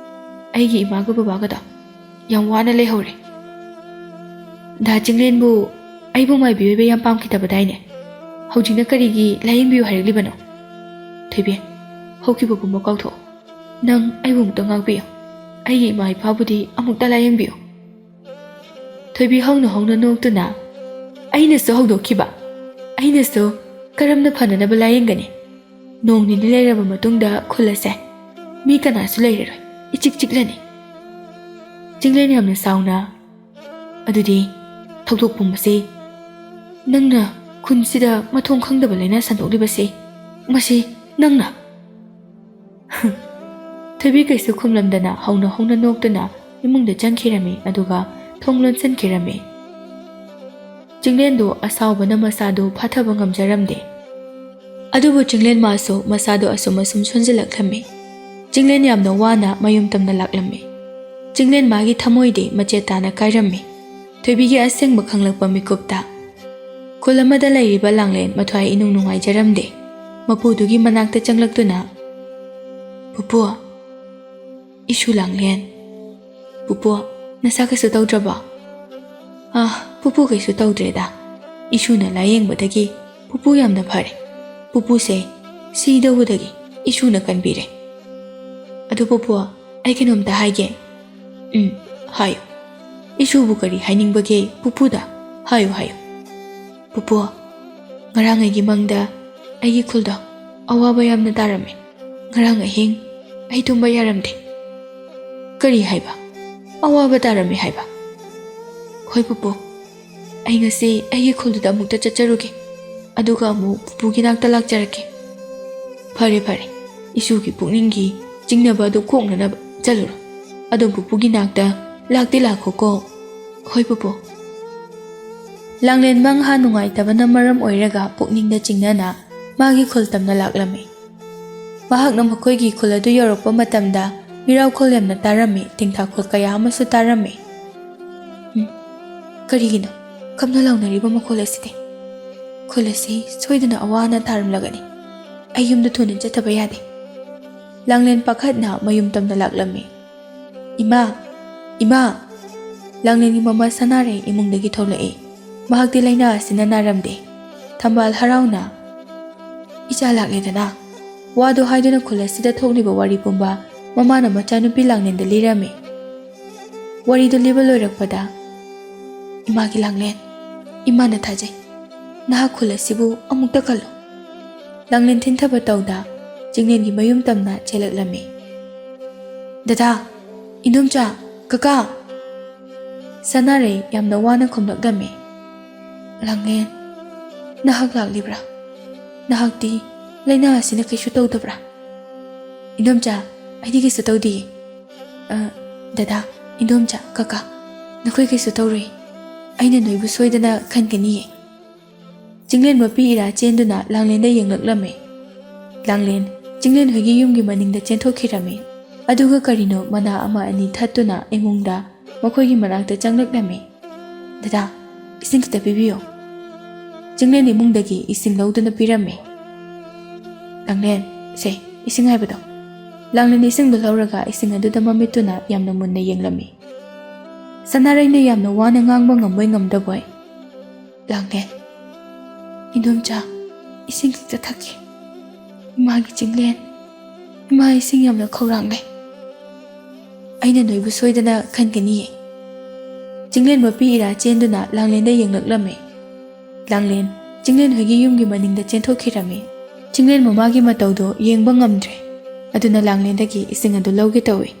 ꯑꯩꯒꯤ ꯏꯃꯥꯒ ꯕꯕꯥꯒꯗꯣ ꯌꯥꯝ ꯋꯥꯅ ꯂꯩꯍꯧꯔꯦ꯫ ꯗꯥ ꯆꯤꯡꯂꯦꯟꯕꯨ ꯑꯩꯕꯨ ꯃꯥꯏꯕꯤ ꯑꯣꯏꯕ ꯌꯥꯝ ꯄꯥꯝꯈꯤꯗꯕꯗꯥꯏꯅꯦ? ꯍꯧꯖꯤꯛꯅ ꯀꯔꯤꯒꯤ ꯂꯥꯌꯦꯡꯕꯤꯌꯨ ꯍꯥꯏꯔꯛꯂꯤꯕꯅꯣ? ꯊꯣꯏꯕꯤ, ꯍꯧꯈꯤꯕ ꯄꯨꯝꯕ ꯀꯥꯎꯊꯣꯛꯑꯣ꯫ ꯅꯪ ꯑꯩꯕꯨ ꯑꯃꯨꯛꯇ ꯉꯥꯛꯄꯤꯌꯨ꯫ ꯑꯩꯒꯤ ꯏꯃꯥ ꯏꯄꯥꯕꯨꯗꯤ ꯑꯃꯨꯛꯇ ꯂꯥꯌꯦꯡꯕꯤꯌꯨ꯫ ꯊꯣꯏꯕꯤ ꯍꯧꯅ ꯍꯧꯅ ꯅꯣꯛꯇꯨꯅ, "ꯑꯩꯅꯁꯨ ꯍꯧꯗꯣꯛꯈꯤꯕ, ꯑꯩꯅꯁꯨ ꯀꯔꯝꯅ ꯐꯅꯅꯕ ꯂꯥꯌꯦꯡꯒꯅꯤ? ꯅꯣꯡ ꯅꯤꯅꯤ ꯂꯩꯔꯕ ꯃꯇꯨꯡꯗ ꯈꯨꯜ ꯑꯁꯦ ꯃꯤ ꯀꯅꯥꯁꯨ ꯂꯩꯔꯔꯣꯏ, ꯏꯆꯤꯛ ꯆꯤꯛꯂꯅꯤ꯫" ꯆꯤꯡꯂꯦꯟ ꯌꯥꯝꯅ ꯁꯥꯎꯅ, "ꯑꯗꯨꯗꯤ ꯊꯧꯗꯣꯛ ꯄꯨꯝꯕꯁꯤ, ꯅꯪꯅ ꯈꯨꯟꯁꯤꯗ ꯃꯊꯣꯡ ꯈꯪꯗꯕ ꯂꯥꯏꯅꯥ ꯁꯟꯗꯣꯛꯂꯤꯕꯁꯤ, ꯃꯁꯤ ꯅꯪꯅ?" ꯊꯣꯏꯕꯤ ꯀꯩꯁꯨ ꯈꯨꯝꯂꯝꯗꯅ ꯍꯧꯅ ꯍꯧꯅ ꯅꯣꯛꯇꯨꯅ ꯏꯃꯨꯡꯗ ꯆꯪꯈꯤꯔꯝꯃꯤ, ꯑꯗꯨꯒ ꯊꯣꯡ ꯂꯣꯟꯁꯤꯟꯈꯤꯔꯝꯃꯤ꯫ ꯆꯤꯡꯂꯦꯟꯗꯨ ꯑꯁꯥꯎꯕꯅ ꯃꯁꯥꯗꯨ ꯐꯥꯊꯕ ꯉꯝꯖꯔꯝꯗꯦ꯫ ꯑꯗꯨꯕꯨ ꯆꯤꯡꯂꯦꯟ ꯃꯥꯁꯨ ꯃꯁꯥꯗꯨ ꯑꯁꯨꯝ ꯑꯁꯨꯝ ꯁꯣꯟꯖꯤꯜꯂꯛꯂꯝꯃꯤ꯫ ꯆꯤꯡꯂꯦꯟ ꯌꯥꯝꯅ ꯋꯥꯅ ꯃꯌꯨꯝ ꯇꯝꯅ ꯂꯥꯛꯂꯝꯃꯤ꯫ ꯆꯤꯡꯂꯦꯟ ꯃꯥꯒꯤ ꯊꯃꯣꯏꯗꯤ ꯃꯆꯦꯠ ꯇꯥꯅ ꯀꯥꯏꯔꯝꯃꯤ꯫ ꯊꯣꯏꯕꯤꯒꯤ ꯑꯁꯦꯡꯕ ꯈꯪꯂꯛꯄ ꯃꯤꯀꯨꯞꯇ ꯈꯨꯜ ꯑꯃꯗ ꯂꯩꯔꯤꯕ ꯂꯥꯡꯂꯦꯟ ꯃꯊ꯭ꯋꯥꯏ ꯏꯅꯨꯡ ꯅꯨꯡꯉꯥꯏꯖꯔꯝꯗꯦ꯫ ꯃꯄꯨꯗꯨꯒꯤ ꯃꯅꯥꯛꯇ ꯆꯪꯂꯛꯇꯨꯅ, "ꯄꯨꯄꯨ, ꯏꯁꯨ ꯂꯥꯡꯂꯦꯟ꯫ ꯄꯨꯄꯨ, ꯅꯁꯥ ꯀꯩꯁꯨ ꯇꯧꯗ꯭ꯔꯕꯣ?" "ꯑꯥ, ꯄꯨꯄꯨ ꯀꯩꯁꯨ ꯇꯧꯗ꯭ꯔꯦꯗ꯫ ꯏꯁꯨꯅ ꯂꯥꯌꯦꯡꯕꯗꯒꯤ ꯄꯨꯄꯨ ꯌꯥꯝꯅ ꯐꯔꯦ꯫ ꯄꯨꯄꯨꯁꯦ ꯁꯤꯗꯧꯕꯗꯒꯤ ꯏꯁꯨꯅ ꯀꯟꯕꯤꯔꯦ꯫ ꯑꯗꯨ ꯄꯨꯄꯨ, ꯑꯩ ꯀꯩꯅꯣꯝꯇ ꯍꯥꯏꯒꯦ꯫" "ꯎꯝ, ꯍꯥꯏꯌꯨ꯫ ꯏꯁꯨꯕꯨ ꯀꯔꯤ ꯍꯥꯏꯅꯤꯡꯕꯒꯦ ꯄꯨꯄꯨꯗ? ꯍꯥꯏꯌꯨ, ꯍꯥꯏꯌꯨ꯫" "ꯄꯨꯄꯨ, ꯉꯔꯥꯡ ꯑꯩꯒꯤ ꯃꯪꯗ ꯑꯩꯒꯤ ꯈꯨꯜꯗꯣ ꯑꯋꯥꯕ ꯌꯥꯝꯅ ꯇꯥꯔꯝꯃꯦ꯫ ꯉꯔꯥꯡ ꯑꯍꯤꯡ ꯑꯩ ꯇꯨꯝꯕ ꯌꯥꯔꯝꯗꯦ꯫" "ꯀꯔꯤ ꯍꯥꯏꯕ? ꯑꯋꯥꯕ ꯇꯥꯔꯝꯃꯦ ꯍꯥꯏꯕ?" "ꯍꯣꯏ ꯄꯨꯄꯨ, ꯑꯩ ꯉꯁꯤ ꯑꯩꯒꯤ ꯈꯨꯜꯗꯨꯗ ꯑꯃꯨꯛꯇ ꯆꯠꯆꯔꯨꯒꯦ, ꯑꯗꯨꯒ ꯑꯃꯨꯛ ꯄꯨꯄꯨꯒꯤ ꯅꯥꯛꯇ ꯂꯥꯛꯆꯔꯛꯀꯦ꯫" "ꯐꯔꯦ, ꯐꯔꯦ, ꯏꯁꯨꯒꯤ ꯄꯨꯛꯅꯤꯡꯒꯤ ꯆꯤꯡꯅꯕ ꯑꯗꯨ ꯀꯣꯛꯅꯅꯕ ꯆꯠꯂꯨꯔꯣ꯫ ꯑꯗꯣ ꯄꯨꯄꯨꯒꯤ ꯅꯥꯛꯇ ꯂꯥꯛꯇꯤ ꯂꯥꯛꯈꯣꯀꯣ꯫" "ꯍꯣꯏ ꯄꯨꯄꯨ꯫" ꯂꯥꯡꯂꯦꯟ ꯃꯪꯍꯥ ꯅꯨꯡꯉꯥꯏꯇꯕꯅ ꯃꯔꯝ ꯑꯣꯏꯔꯒ ꯄꯨꯛꯅꯤꯡꯗ ꯆꯤꯡꯅꯅ ꯃꯥꯒꯤ ꯈꯨꯜ ꯇꯝꯅ ꯂꯥꯛꯂꯝꯃꯤ꯫ ꯃꯍꯥꯛꯅ ꯃꯈꯣꯏꯒꯤ ꯈꯨꯜ ꯑꯗꯨ ꯌꯧꯔꯛꯄ ꯃꯇꯝꯗ ꯃꯤꯔꯥꯎꯈꯣꯜ ꯌꯥꯝꯅ ꯇꯥꯔꯝꯃꯤ, ꯇꯤꯡꯊꯥꯈꯣꯜ ꯀꯌꯥ ꯑꯃꯁꯨ ꯇꯥꯔꯝꯃꯤ꯫ "ꯎꯝ, ꯀꯔꯤꯒꯤꯅꯣ ꯀꯞꯅ ꯂꯥꯎꯅꯔꯤꯕ ꯃꯈꯣꯜ ꯑꯁꯤꯗꯤ? ꯈꯨꯜ ꯑꯁꯤ ꯁꯣꯏꯗꯅ ꯑꯋꯥ ꯑꯅꯥ ꯇꯥꯔꯝꯂꯒꯅꯤ꯫ ꯑꯩ ꯌꯨꯝꯗ ꯊꯨꯅ ꯆꯠꯇꯕ ꯌꯥꯗꯦ꯫" ꯂꯥꯡꯂꯦꯟ ꯄꯥꯈꯠꯅ ꯃꯌꯨꯝ ꯇꯝꯅ ꯂꯥꯛꯂꯝꯃꯤ꯫ "ꯏꯃꯥ! ꯏꯃꯥ!" ꯂꯥꯡꯂꯦꯟꯒꯤ ꯃꯃꯥ ꯁꯅꯥꯔꯩ ꯏꯃꯨꯡꯗꯒꯤ ꯊꯣꯛꯂꯛꯏ꯫ ꯃꯍꯥꯛꯇꯤ ꯂꯥꯏꯅꯥ ꯑꯁꯤꯅ ꯅꯥꯔꯝꯗꯦ꯫ ꯊꯝꯕꯥꯜ ꯍꯔꯥꯎꯅ, "ꯏꯆꯥ ꯂꯥꯛꯂꯦꯗꯅ?" ꯋꯥꯗꯨ ꯍꯥꯏꯗꯨꯅ ꯈꯨꯜ ꯑꯁꯤꯗ ꯊꯣꯛꯂꯤꯕ ꯋꯥꯔꯤ ꯄꯨꯝꯕ ꯃꯃꯥꯅ ꯃꯆꯥꯅꯨꯄꯤ ꯂꯥꯡꯂꯦꯟꯗ ꯂꯤꯔꯝꯃꯤ꯫ ꯋꯥꯔꯤꯗꯨ ꯂꯤꯕ ꯂꯣꯏꯔꯛꯄꯗ, "ꯏꯃꯥꯒꯤ ꯂꯥꯡꯂꯦꯟ, ꯏꯃꯥꯅ ꯊꯥꯖꯩ꯫ ꯅꯍꯥꯛ ꯈꯨꯜ ꯑꯁꯤꯕꯨ ꯑꯃꯨꯛꯇ ꯀꯜꯂꯨ꯫" ꯂꯥꯡꯂꯦꯟ ꯊꯤꯟꯊꯕ ꯇꯧꯗ ꯆꯤꯡꯂꯦꯟꯒꯤ ꯃꯌꯨꯝ ꯇꯝꯅ ꯆꯦꯜꯂꯛꯂꯝꯃꯤ꯫ "ꯗꯗꯥ, ꯏꯟꯗꯣꯝꯆꯥ, ꯀꯀꯥ!" ꯁꯅꯥꯔꯩ ꯌꯥꯝꯅ ꯋꯥꯅ ꯈꯨꯝꯂꯛꯂꯝꯃꯤ꯫ "ꯂꯥꯡꯂꯦꯟ, ꯅꯍꯥꯛ ꯂꯥꯛꯂꯤꯕ꯭ꯔꯥ? ꯅꯍꯥꯛꯇꯤ ꯂꯥꯏꯅꯥ ꯑꯁꯤꯅ ꯀꯩꯁꯨ ꯇꯧꯗꯕ꯭ꯔꯥ?" "ꯏꯟꯗꯣꯝꯆꯥ, ꯑꯩꯗꯤ ꯀꯩꯁꯨ ꯇꯧꯗꯤꯌꯦ꯫" "ꯑ, ꯗꯗꯥ, ꯏꯟꯗꯣꯝꯆꯥ, ꯀꯀꯥ, ꯅꯈꯣꯏ ꯀꯩꯁꯨ ꯇꯧꯔꯣꯏ꯫ ꯑꯩꯅ ꯅꯣꯏꯕꯨ ꯁꯣꯏꯗꯅ ꯈꯟꯒꯅꯤꯌꯦ꯫" ꯆꯤꯡꯂꯦꯟ ꯃꯄꯤ ꯏꯔꯥ ꯆꯦꯟꯗꯨꯅ ꯂꯥꯡꯂꯦꯟꯗ ꯌꯦꯡꯂꯛꯂꯝꯃꯤ꯫ ꯂꯥꯡꯂꯦꯟ ꯆꯤꯡꯂꯦꯟ ꯍꯣꯏꯒꯤ ꯌꯨꯝꯒꯤ ꯃꯅꯤꯡꯗ ꯆꯦꯟꯊꯣꯛꯈꯤꯔꯝꯃꯤ꯫ ꯑꯗꯨꯒ ꯀꯔꯤꯅꯣ ꯃꯅꯥ ꯑꯃ ꯑꯅꯤ ꯊꯠꯇꯨꯅ ꯏꯃꯨꯡꯗ ꯃꯈꯣꯏꯒꯤ ꯃꯅꯥꯛꯇ ꯆꯪꯂꯛꯂꯝꯃꯤ꯫ "ꯗꯗꯥ, ꯏꯁꯤꯡ ꯈꯤꯇ ꯄꯤꯕꯤꯌꯨ꯫" ꯆꯤꯡꯂꯦꯟ ꯏꯃꯨꯡꯗꯒꯤ ꯏꯁꯤꯡ ꯂꯧꯗꯨꯅ ꯄꯤꯔꯝꯃꯤ꯫ "ꯂꯥꯡꯂꯦꯟ, ꯁꯦ, ꯏꯁꯤꯡ ꯍꯥꯏꯕꯗꯣ꯫" ꯂꯥꯡꯂꯦꯟ ꯏꯁꯤꯡꯗꯨ ꯂꯧꯔꯒ ꯏꯁꯤꯡ ꯑꯗꯨꯗ ꯃꯃꯤꯠꯇꯨꯅ ꯌꯥꯝꯅ ꯃꯨꯟꯅ ꯌꯦꯡꯂꯝꯃꯤ꯫ ꯁꯅꯥꯔꯩꯅ ꯌꯥꯝꯅ ꯋꯥꯅ ꯉꯥꯡꯕ ꯉꯝꯕꯣꯏ ꯉꯝꯗꯕꯣꯏ, "ꯂꯥꯡꯂꯦꯟ, ꯏꯟꯗꯣꯝꯆꯥ, ꯏꯁꯤꯡ ꯈꯤꯇ ꯊꯛꯀꯦ꯫ ꯏꯃꯥꯒꯤ ꯆꯤꯡꯂꯦꯟ, ꯏꯃꯥ ꯏꯁꯤꯡ ꯌꯥꯝꯅ ꯈꯧꯔꯥꯡꯂꯦ꯫ ꯑꯩꯅ ꯅꯣꯏꯕꯨ ꯁꯣꯏꯗꯅ ꯈꯟꯒꯅꯤꯌꯦ꯫" ꯆꯤꯡꯂꯦꯟ ꯃꯄꯤ ꯏꯔꯥ ꯆꯦꯟꯗꯨꯅ ꯂꯥꯡꯂꯦꯟꯗ ꯌꯦꯡꯂꯛꯂꯝꯃꯤ꯫ ꯂꯥꯡꯂꯦꯟ ꯆꯤꯡꯂꯦꯟ ꯍꯣꯏꯒꯤ ꯌꯨꯝꯒꯤ ꯃꯅꯤꯡꯗ ꯆꯦꯟꯊꯣꯛꯈꯤꯔꯝꯃꯤ꯫ ꯆꯤꯡꯂꯦꯟ ꯃꯃꯥꯒꯤ ꯃꯇꯧꯗꯨ ꯌꯦꯡꯕ ꯉꯝꯗ꯭ꯔꯦ꯫ ꯑꯗꯨꯅ ꯂꯥꯡꯂꯦꯟꯗꯒꯤ ꯏꯁꯤꯡ ꯑꯗꯨ ꯂꯧꯒꯦ ꯇꯧꯏ꯫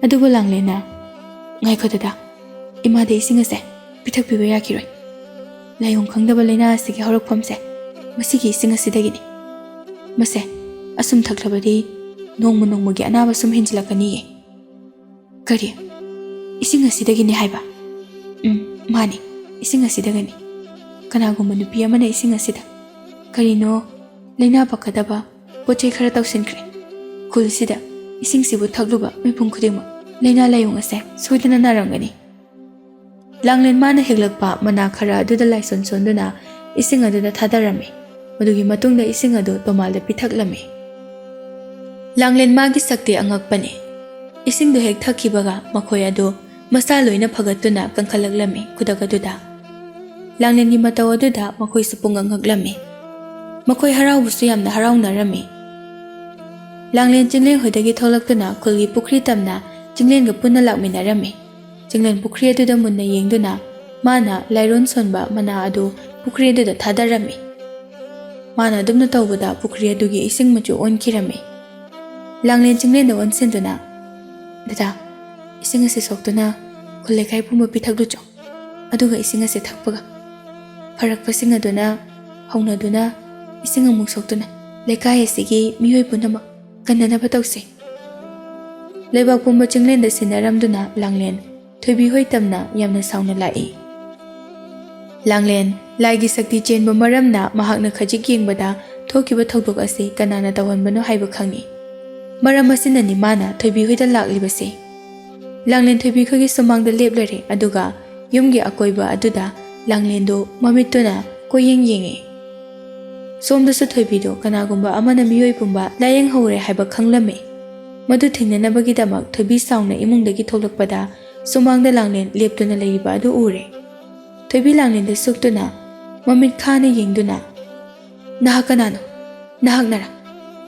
ꯑꯗꯨꯕꯨ ꯂꯥꯡꯂꯦꯟꯅ, "ꯉꯥꯏꯈꯣ ꯗꯗꯥ, ꯏꯃꯥꯗ ꯏꯁꯤꯡ ꯑꯁꯦ ꯄꯤꯊꯛꯄꯤꯕ ꯌꯥꯈꯤꯔꯣꯏ꯫ ꯂꯥꯏꯑꯣꯡ ꯈꯪꯗꯕ ꯂꯥꯏꯅꯥ ꯑꯁꯤꯒꯤ ꯍꯧꯔꯛꯐꯝꯁꯦ ꯃꯁꯤꯒꯤ ꯏꯁꯤꯡ ꯑꯁꯤꯗꯒꯤꯅꯤ꯫ ꯃꯁꯦ ꯑꯁꯨꯝ ꯊꯛꯂꯕꯗꯤ ꯅꯣꯡꯃ ꯅꯣꯡꯃꯒꯤ ꯑꯅꯥꯕ ꯁꯨꯝ ꯍꯦꯟꯖꯤꯜꯂꯛꯀꯅꯤꯌꯦ꯫" "ꯀꯔꯤ? ꯏꯁꯤꯡ ꯑꯁꯤꯗꯒꯤꯅꯤ ꯍꯥꯏꯕ?" "ꯎꯝ, ꯃꯥꯅꯤ, ꯏꯁꯤꯡ ꯑꯁꯤꯗꯒꯤꯅꯤ꯫ ꯀꯅꯥꯒꯨꯝꯕ ꯅꯨꯄꯤ ꯑꯃꯅ ꯏꯁꯤꯡ ꯑꯁꯤꯗ ꯀꯔꯤꯅꯣ ꯂꯥꯏꯅꯥ ꯄꯛꯀꯗꯕ ꯄꯣꯠ ꯆꯩ ꯈꯔ ꯇꯧꯁꯤꯟꯈ꯭ꯔꯦ꯫ ꯈꯨꯜꯁꯤꯗ ꯏꯁꯤꯡꯁꯤꯕꯨ ꯊꯛꯂꯨꯕ ꯃꯤꯄꯨꯝ ꯈꯨꯗꯤꯡꯃꯛ ꯂꯥꯏꯅꯥ ꯂꯥꯏꯑꯣꯡ ꯑꯁꯦ ꯁꯣꯏꯗꯅ ꯅꯥꯔꯝꯒꯅꯤ꯫" ꯂꯥꯡꯂꯦꯟ ꯃꯥꯅ ꯍꯦꯛꯂꯛꯄ ꯃꯅꯥ ꯈꯔ ꯑꯗꯨꯗ ꯂꯥꯏꯁꯣꯟ ꯁꯣꯟꯗꯨꯅ ꯏꯁꯤꯡ ꯑꯗꯨꯗ ꯊꯥꯗꯔꯝꯃꯤ꯫ ꯃꯗꯨꯒꯤ ꯃꯇꯨꯡꯗ ꯏꯁꯤꯡ ꯑꯗꯨ ꯇꯣꯃꯥꯜꯗ ꯄꯤꯊꯛꯂꯝꯃꯤ꯫ ꯂꯥꯡꯂꯦꯟ ꯃꯥꯒꯤ ꯁꯛꯇꯤ ꯑꯉꯛꯄꯅꯤ꯫ ꯏꯁꯤꯡꯗꯨ ꯍꯦꯛ ꯊꯛꯈꯤꯕꯒ ꯃꯈꯣꯏ ꯑꯗꯨ ꯃꯁꯥ ꯂꯣꯏꯅ ꯐꯒꯠꯇꯨꯅ ꯀꯟꯈꯠꯂꯛꯂꯝꯃꯤ꯫ ꯈꯨꯗꯛ ꯑꯗꯨꯗ ꯂꯥꯡꯂꯦꯟꯒꯤ ꯃꯇꯧ ꯑꯗꯨꯗ ꯃꯈꯣꯏꯁꯨ ꯄꯨꯡꯉꯛ ꯉꯛꯂꯝꯃꯤ꯫ ꯃꯈꯣꯏ ꯍꯔꯥꯎꯕꯁꯨ ꯌꯥꯝꯅ ꯍꯔꯥꯎꯅꯔꯝꯃꯤ꯫ ꯂꯥꯡꯂꯦꯟ ꯆꯤꯡꯂꯦꯟ ꯍꯣꯏꯗꯒꯤ ꯊꯣꯛꯂꯛꯇꯨꯅ ꯈꯨꯜꯒꯤ ꯄꯨꯈ꯭ꯔꯤ ꯇꯝꯅ ꯆꯤꯡꯂꯦꯟꯒ ꯄꯨꯟꯅ ꯂꯥꯛꯃꯤꯟꯅꯔꯝꯃꯤ꯫ ꯆꯤꯡꯂꯦꯟ ꯄꯨꯈ꯭ꯔꯤ ꯑꯗꯨꯗ ꯃꯨꯟꯅ ꯌꯦꯡꯗꯨꯅ ꯃꯥꯅ ꯂꯥꯏꯔꯣꯟ ꯁꯣꯟꯕ ꯃꯅꯥ ꯑꯗꯨ ꯄꯨꯈ꯭ꯔꯤ ꯑꯗꯨꯗ ꯊꯥꯗꯔꯝꯃꯤ꯫ ꯃꯥꯅ ꯑꯗꯨꯝꯅ ꯇꯧꯕꯗ ꯄꯨꯈ꯭ꯔꯤ ꯑꯗꯨꯒꯤ ꯏꯁꯤꯡ ꯃꯆꯨ ꯑꯣꯟꯈꯤꯔꯝꯃꯤ꯫ ꯂꯥꯡꯂꯦꯟ ꯆꯤꯡꯂꯦꯟꯗ ꯑꯣꯟꯁꯤꯟꯗꯨꯅ, "ꯗꯗꯥ, ꯏꯁꯤꯡ ꯑꯁꯤ ꯁꯣꯛꯇꯨꯅ ꯈꯨꯜ ꯂꯩꯀꯥꯏ ꯄꯨꯝꯕ ꯄꯤꯊꯛꯂꯨꯆꯣ꯫ ꯑꯗꯨꯒ ꯏꯁꯤꯡ ꯑꯁꯤ ꯊꯛꯄꯒ ꯐꯔꯛꯄꯁꯤꯡ ꯑꯗꯨꯅ ꯍꯧꯅꯗꯨꯅ ꯏꯁꯤꯡ ꯑꯃꯨꯛ ꯁꯣꯛꯇꯨꯅ ꯂꯩꯀꯥꯏ ꯑꯁꯤꯒꯤ ꯃꯤꯑꯣꯏ ꯄꯨꯝꯅꯃꯛ ꯀꯟꯅꯅꯕ ꯇꯧꯁꯤ꯫" ꯂꯩꯕꯥꯛ ꯄꯨꯝꯕ ꯆꯤꯡꯂꯦꯟꯗ ꯁꯤꯟꯅꯔꯝꯗꯨꯅ ꯂꯥꯡꯂꯦꯟ ꯊꯣꯏꯕꯤ ꯍꯣꯏ ꯇꯝꯅ ꯌꯥꯝꯅ ꯁꯥꯎꯅ ꯂꯥꯛꯏ꯫ ꯂꯥꯡꯂꯦꯟ, ꯂꯥꯏꯒꯤ ꯁꯛꯇꯤ ꯆꯦꯟꯕ ꯃꯔꯝꯅ ꯃꯍꯥꯛꯅ ꯈꯖꯤꯛ ꯌꯦꯡꯕꯗ ꯊꯣꯛꯈꯤꯕ ꯊꯧꯗꯣꯛ ꯑꯁꯤ ꯀꯅꯥꯅ ꯇꯧꯍꯟꯕꯅꯣ ꯍꯥꯏꯕ ꯈꯪꯏ꯫ ꯃꯔꯝ ꯑꯁꯤꯅꯅꯤ ꯃꯥꯅ ꯊꯣꯏꯕꯤ ꯍꯣꯏꯗ ꯂꯥꯛꯂꯤꯕꯁꯤ꯫ ꯂꯥꯡꯂꯦꯟ ꯊꯣꯏꯕꯤ ꯈꯣꯏꯒꯤ ꯁꯨꯃꯥꯡꯗ ꯂꯦꯞꯂꯔꯦ, ꯑꯗꯨꯒ ꯌꯨꯝꯒꯤ ꯑꯀꯣꯏꯕ ꯑꯗꯨꯗ ꯂꯥꯡꯂꯦꯟꯗꯨ ꯃꯃꯤꯠꯇꯨꯅ ꯀꯣꯏꯌꯦꯡ ꯌꯦꯡꯏ꯫ ꯁꯣꯝꯗꯁꯨ ꯊꯣꯏꯕꯤꯗꯨ ꯀꯅꯥꯒꯨꯝꯕ ꯑꯃꯅ ꯃꯤꯑꯣꯏ ꯄꯨꯝꯕ ꯂꯥꯌꯦꯡꯍꯧꯔꯦ ꯍꯥꯏꯕ ꯈꯪꯂꯝꯃꯤ꯫ ꯃꯗꯨ ꯊꯦꯡꯅꯅꯕꯒꯤꯗꯃꯛ ꯊꯣꯏꯕꯤ ꯁꯥꯎꯅ ꯏꯃꯨꯡꯗꯒꯤ ꯊꯣꯛꯂꯛꯄꯗ ꯁꯨꯃꯥꯡꯗ ꯂꯥꯡꯂꯦꯟ ꯂꯦꯞꯇꯨꯅ ꯂꯩꯔꯤꯕ ꯑꯗꯨ ꯎꯔꯦ꯫ ꯊꯣꯏꯕꯤ ꯂꯥꯡꯂꯦꯟꯗ ꯁꯣꯛꯇꯨꯅ ꯃꯃꯤꯠ ꯈꯥꯅ ꯌꯦꯡꯗꯨꯅ, "ꯅꯍꯥꯛ ꯀꯅꯥꯅꯣ? ꯅꯍꯥꯛꯅꯔ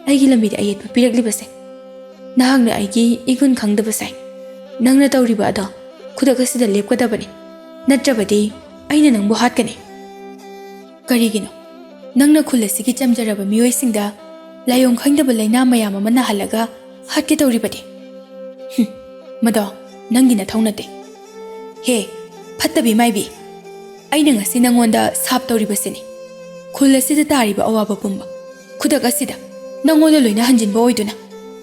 ꯑꯩꯒꯤ ꯂꯝꯕꯤꯗ ꯑꯌꯦꯠꯄ ꯄꯤꯔꯛꯂꯤꯕꯁꯦ? ꯅꯍꯥꯛꯅ ꯑꯩꯒꯤ ꯏꯒꯨꯟ ꯈꯪꯗꯕ ꯁꯥꯏ꯫ ꯅꯪꯅ ꯇꯧꯔꯤꯕ ꯑꯗꯣ ꯈꯨꯗꯛ ꯑꯁꯤꯗ ꯂꯦꯞꯀꯗꯕꯅꯤ, ꯅꯠꯇ꯭ꯔꯕꯗꯤ ꯑꯩꯅ ꯅꯪꯕꯨ ꯍꯥꯠꯀꯅꯤ꯫ ꯀꯔꯤꯒꯤꯅꯣ ꯅꯪꯅ ꯈꯨꯜ ꯑꯁꯤꯒꯤ ꯆꯝꯖꯔꯕ ꯃꯤꯑꯣꯏꯁꯤꯡꯗ ꯂꯥꯏꯑꯣꯡ ꯈꯪꯗꯕ ꯂꯥꯏꯅꯥ ꯃꯌꯥꯝ ꯑꯃ ꯅꯥꯍꯜꯂꯒ ꯍꯥꯠꯀꯦ ꯇꯧꯔꯤꯕꯗꯤ? ꯍꯨꯝ, ꯃꯗꯣ ꯅꯪꯒꯤ ꯅꯊꯧ ꯅꯠꯇꯦ꯫ ꯍꯦ, ꯐꯠꯇꯕꯤ ꯃꯥꯏꯕꯤ, ꯑꯩꯅ ꯉꯁꯤ ꯅꯪꯉꯣꯟꯗ ꯁꯥꯞ ꯇꯧꯔꯤꯕꯁꯤꯅꯤ꯫ ꯈꯨꯜ ꯑꯁꯤꯗ ꯇꯥꯔꯤꯕ ꯑꯋꯥꯕ ꯄꯨꯝꯕ ꯈꯨꯗꯛ ꯑꯁꯤꯗ ꯅꯪꯉꯣꯟꯗ ꯂꯣꯏꯅ ꯍꯟꯖꯤꯟꯕ ꯑꯣꯏꯗꯨꯅ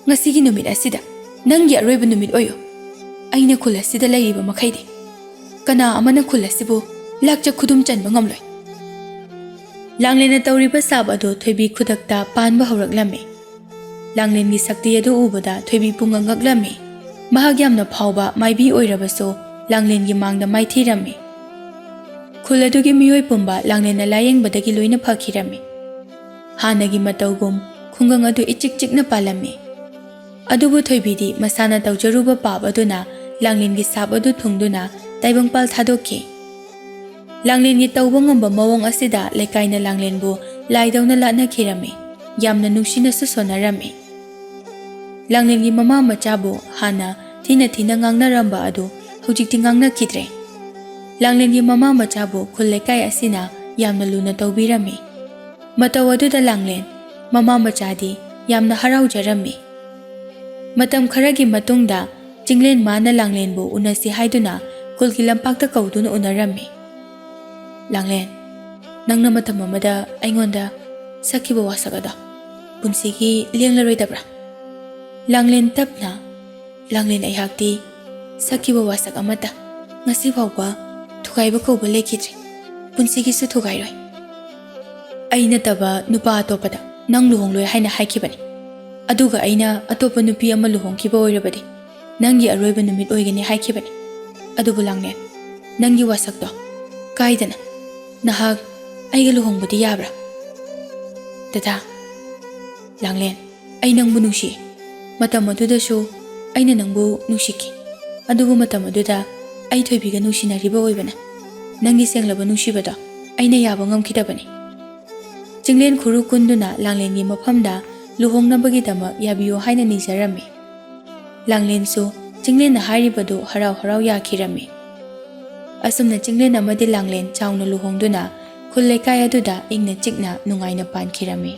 ꯉꯁꯤꯒꯤ ꯅꯨꯃꯤꯠ ꯑꯁꯤꯗ ꯅꯪꯒꯤ ꯑꯔꯣꯏꯕ ꯅꯨꯃꯤꯠ ꯑꯣꯏꯌꯨ꯫ ꯑꯩꯅ ꯈꯨꯜ ꯑꯁꯤꯗ ꯂꯩꯔꯤꯕ ꯃꯈꯩꯗꯤ ꯀꯅꯥ ꯑꯃꯅ ꯈꯨꯜ ꯑꯁꯤꯕꯨ ꯂꯥꯛꯆ ꯈꯨꯗꯨꯝ ꯆꯟꯕ ꯉꯝꯂꯣꯏ꯫" ꯂꯥꯡꯂꯦꯟꯅ ꯇꯧꯔꯤꯕ ꯁꯥꯞ ꯑꯗꯨ ꯊꯣꯏꯕꯤ ꯈꯨꯗꯛꯇ ꯄꯥꯟꯕ ꯍꯧꯔꯛꯂꯝꯃꯤ꯫ ꯂꯥꯡꯂꯦꯟꯒꯤ ꯁꯛꯇꯤ ꯑꯗꯨ ꯎꯕꯗ ꯊꯣꯏꯕꯤ ꯄꯨꯡꯉꯛ ꯉꯛꯂꯝꯃꯤ꯫ ꯃꯍꯥꯛ ꯌꯥꯝꯅ ꯐꯥꯎꯕ ꯃꯥꯏꯕꯤ ꯑꯣꯏꯔꯕꯁꯨ ꯂꯥꯡꯂꯦꯟꯒꯤ ꯃꯥꯡꯗ ꯃꯥꯏꯊꯤꯔꯝꯃꯤ꯫ ꯈꯨꯜ ꯑꯗꯨꯒꯤ ꯃꯤꯑꯣꯏ ꯄꯨꯝꯕ ꯂꯥꯡꯂꯦꯟꯅ ꯂꯥꯌꯦꯡꯕꯗꯒꯤ ꯂꯣꯏꯅ ꯐꯈꯤꯔꯝꯃꯤ꯫ ꯍꯥꯟꯅꯒꯤ ꯃꯇꯧꯒꯨꯝ ꯈꯨꯡꯒꯪ ꯑꯗꯨ ꯏꯆꯤꯛ ꯆꯤꯛꯅ ꯄꯥꯜꯂꯝꯃꯤ꯫ ꯑꯗꯨꯕꯨ ꯊꯣꯏꯕꯤꯗꯤ ꯃꯁꯥꯅ ꯇꯧꯖꯔꯨꯕ ꯄꯥꯞ ꯑꯗꯨꯅ ꯂꯥꯡꯂꯦꯟꯒꯤ ꯁꯥꯞ ꯑꯗꯨ ꯊꯨꯡꯗꯨꯅ ꯇꯥꯏꯕꯪꯄꯥꯜ ꯊꯥꯗꯣꯛꯈꯤ꯫ ꯂꯥꯡꯂꯦꯟꯒꯤ ꯇꯧꯕ ꯉꯝꯕ ꯃꯑꯣꯡ ꯑꯁꯤꯗ ꯂꯩꯀꯥꯏꯅ ꯂꯥꯡꯂꯦꯟꯕꯨ ꯂꯥꯏꯗꯧꯅ ꯂꯥꯠꯅꯈꯤꯔꯝꯃꯤ, ꯌꯥꯝꯅ ꯅꯨꯡꯁꯤꯅꯁꯨ ꯁꯣꯟꯅꯔꯝꯃꯤ꯫ ꯂꯥꯡꯂꯦꯟꯒꯤ ꯃꯃꯥ ꯃꯆꯥꯕꯨ ꯍꯥꯟꯅ ꯊꯤꯅ ꯊꯤꯅ ꯉꯥꯡꯅꯔꯝꯕ ꯑꯗꯨ ꯍꯧꯖꯤꯛꯇꯤ ꯉꯥꯡꯅꯈꯤꯗ꯭ꯔꯦ꯫ ꯂꯥꯡꯂꯦꯟꯒꯤ ꯃꯃꯥ ꯃꯆꯥꯕꯨ ꯈꯨꯜ ꯂꯩꯀꯥꯏ ꯑꯁꯤꯅ ꯌꯥꯝꯅ ꯂꯨꯅ ꯇꯧꯕꯤꯔꯝꯃꯤ꯫ ꯃꯇꯧ ꯑꯗꯨꯗ ꯂꯥꯡꯂꯦꯟ ꯃꯃꯥ ꯃꯆꯥꯗꯤ ꯌꯥꯝꯅ ꯍꯔꯥꯎꯖꯔꯝꯃꯤ꯫ ꯃꯇꯝ ꯈꯔꯒꯤ ꯃꯇꯨꯡꯗ ꯆꯤꯡꯂꯦꯟ ꯃꯥꯅ ꯂꯥꯡꯂꯦꯟꯕꯨ ꯎꯅꯁꯤ ꯍꯥꯏꯗꯨꯅ ꯈꯨꯜꯒꯤ ꯂꯝꯄꯥꯛꯇ ꯀꯧꯗꯨꯅ ꯎꯅꯔꯝꯃꯤ꯫ "ꯂꯥꯡꯂꯦꯟ, ꯅꯪꯅ ꯃꯇꯝ ꯑꯃꯗ ꯑꯩꯉꯣꯟꯗ ꯁꯛꯈꯤꯕ ꯋꯥꯁꯛ ꯑꯗꯣ ꯄꯨꯟꯁꯤꯒꯤ ꯂꯦꯡꯂꯔꯣꯏꯗꯕ꯭ꯔꯥ?" ꯂꯥꯡꯂꯦꯟ ꯇꯞꯅ, "ꯂꯥꯡꯂꯦꯟ, ꯑꯩꯍꯥꯛꯇꯤ ꯁꯛꯈꯤꯕ ꯋꯥꯁꯛ ꯑꯃꯠꯇ ꯉꯁꯤ ꯐꯥꯎꯕ ꯊꯨꯒꯥꯏꯕ ꯀꯧꯕ ꯂꯩꯈꯤꯗ꯭ꯔꯤ꯫ ꯄꯨꯟꯁꯤꯒꯤꯁꯨ ꯊꯨꯒꯥꯏꯔꯣꯏ꯫ ꯑꯩ ꯅꯠꯇꯕ ꯅꯨꯄꯥ ꯑꯇꯣꯞꯄꯗ ꯅꯪ ꯂꯨꯍꯣꯡꯂꯣꯏ ꯍꯥꯏꯅ ꯍꯥꯏꯈꯤꯕꯅꯤ꯫ ꯑꯗꯨꯒ ꯑꯩꯅ ꯑꯇꯣꯞꯄ ꯅꯨꯄꯤ ꯑꯃ ꯂꯨꯍꯣꯡꯈꯤꯕ ꯑꯣꯏꯔꯕꯗꯤ ꯅꯪꯒꯤ ꯑꯔꯣꯏꯕ ꯅꯨꯃꯤꯠ ꯑꯣꯏꯒꯅꯤ ꯍꯥꯏꯈꯤꯕꯅꯤ꯫ ꯑꯗꯨꯕꯨ ꯂꯥꯡꯂꯦꯟ, ꯅꯪꯒꯤ ꯋꯥꯁꯛꯇꯣ ꯀꯥꯏꯗꯅ ꯅꯍꯥꯛ ꯑꯩꯒ ꯂꯨꯍꯣꯡꯕꯗꯤ ꯌꯥꯕ꯭ꯔꯥ?" "ꯗꯗꯥ, ꯂꯥꯡꯂꯦꯟ, ꯑꯩ ꯅꯪꯕꯨ ꯅꯨꯡꯁꯤ꯫ ꯃꯇꯝ ꯑꯗꯨꯗꯁꯨ ꯑꯩꯅ ꯅꯪꯕꯨ ꯅꯨꯡꯁꯤꯈꯤ꯫ ꯑꯗꯨꯕꯨ ꯃꯇꯝ ꯑꯗꯨꯗ ꯑꯩ ꯊꯣꯏꯕꯤꯒ ꯅꯨꯡꯁꯤꯅꯔꯤꯕ ꯑꯣꯏꯕꯅ ꯅꯪꯒꯤ ꯁꯦꯡꯂꯕ ꯅꯨꯡꯁꯤꯕꯗꯣ ꯑꯩꯅ ꯌꯥꯕ ꯉꯝꯈꯤꯗꯕꯅꯤ꯫ ꯆꯤꯡꯂꯦꯟ ꯈꯨꯔꯨ ꯀꯨꯟꯗꯨꯅ ꯂꯥꯡꯂꯦꯟꯒꯤ ꯃꯐꯝꯗ ꯂꯨꯍꯣꯡꯅꯕꯒꯤꯗꯃꯛ ꯌꯥꯕꯤꯌꯨ ꯍꯥꯏꯅ ꯅꯤꯖꯔꯝꯃꯤ꯫ ꯂꯥꯡꯂꯦꯟꯁꯨ ꯆꯤꯡꯂꯦꯟꯅ ꯍꯥꯏꯔꯤꯕꯗꯨ ꯍꯔꯥꯎ ꯍꯔꯥꯎ ꯌꯥꯈꯤꯔꯝꯃꯤ꯫ ꯑꯁꯨꯝꯅ ꯆꯤꯡꯂꯦꯟ ꯑꯃꯗꯤ ꯂꯥꯡꯂꯦꯟ ꯆꯥꯎꯅ ꯂꯨꯍꯣꯡꯗꯨꯅ ꯈꯨꯜ ꯂꯩꯀꯥꯏ ꯑꯗꯨꯗ ꯏꯪꯅ ꯆꯤꯛꯅ ꯅꯨꯡꯉꯥꯏꯅ ꯄꯥꯟꯈꯤꯔꯝꯃꯤ꯫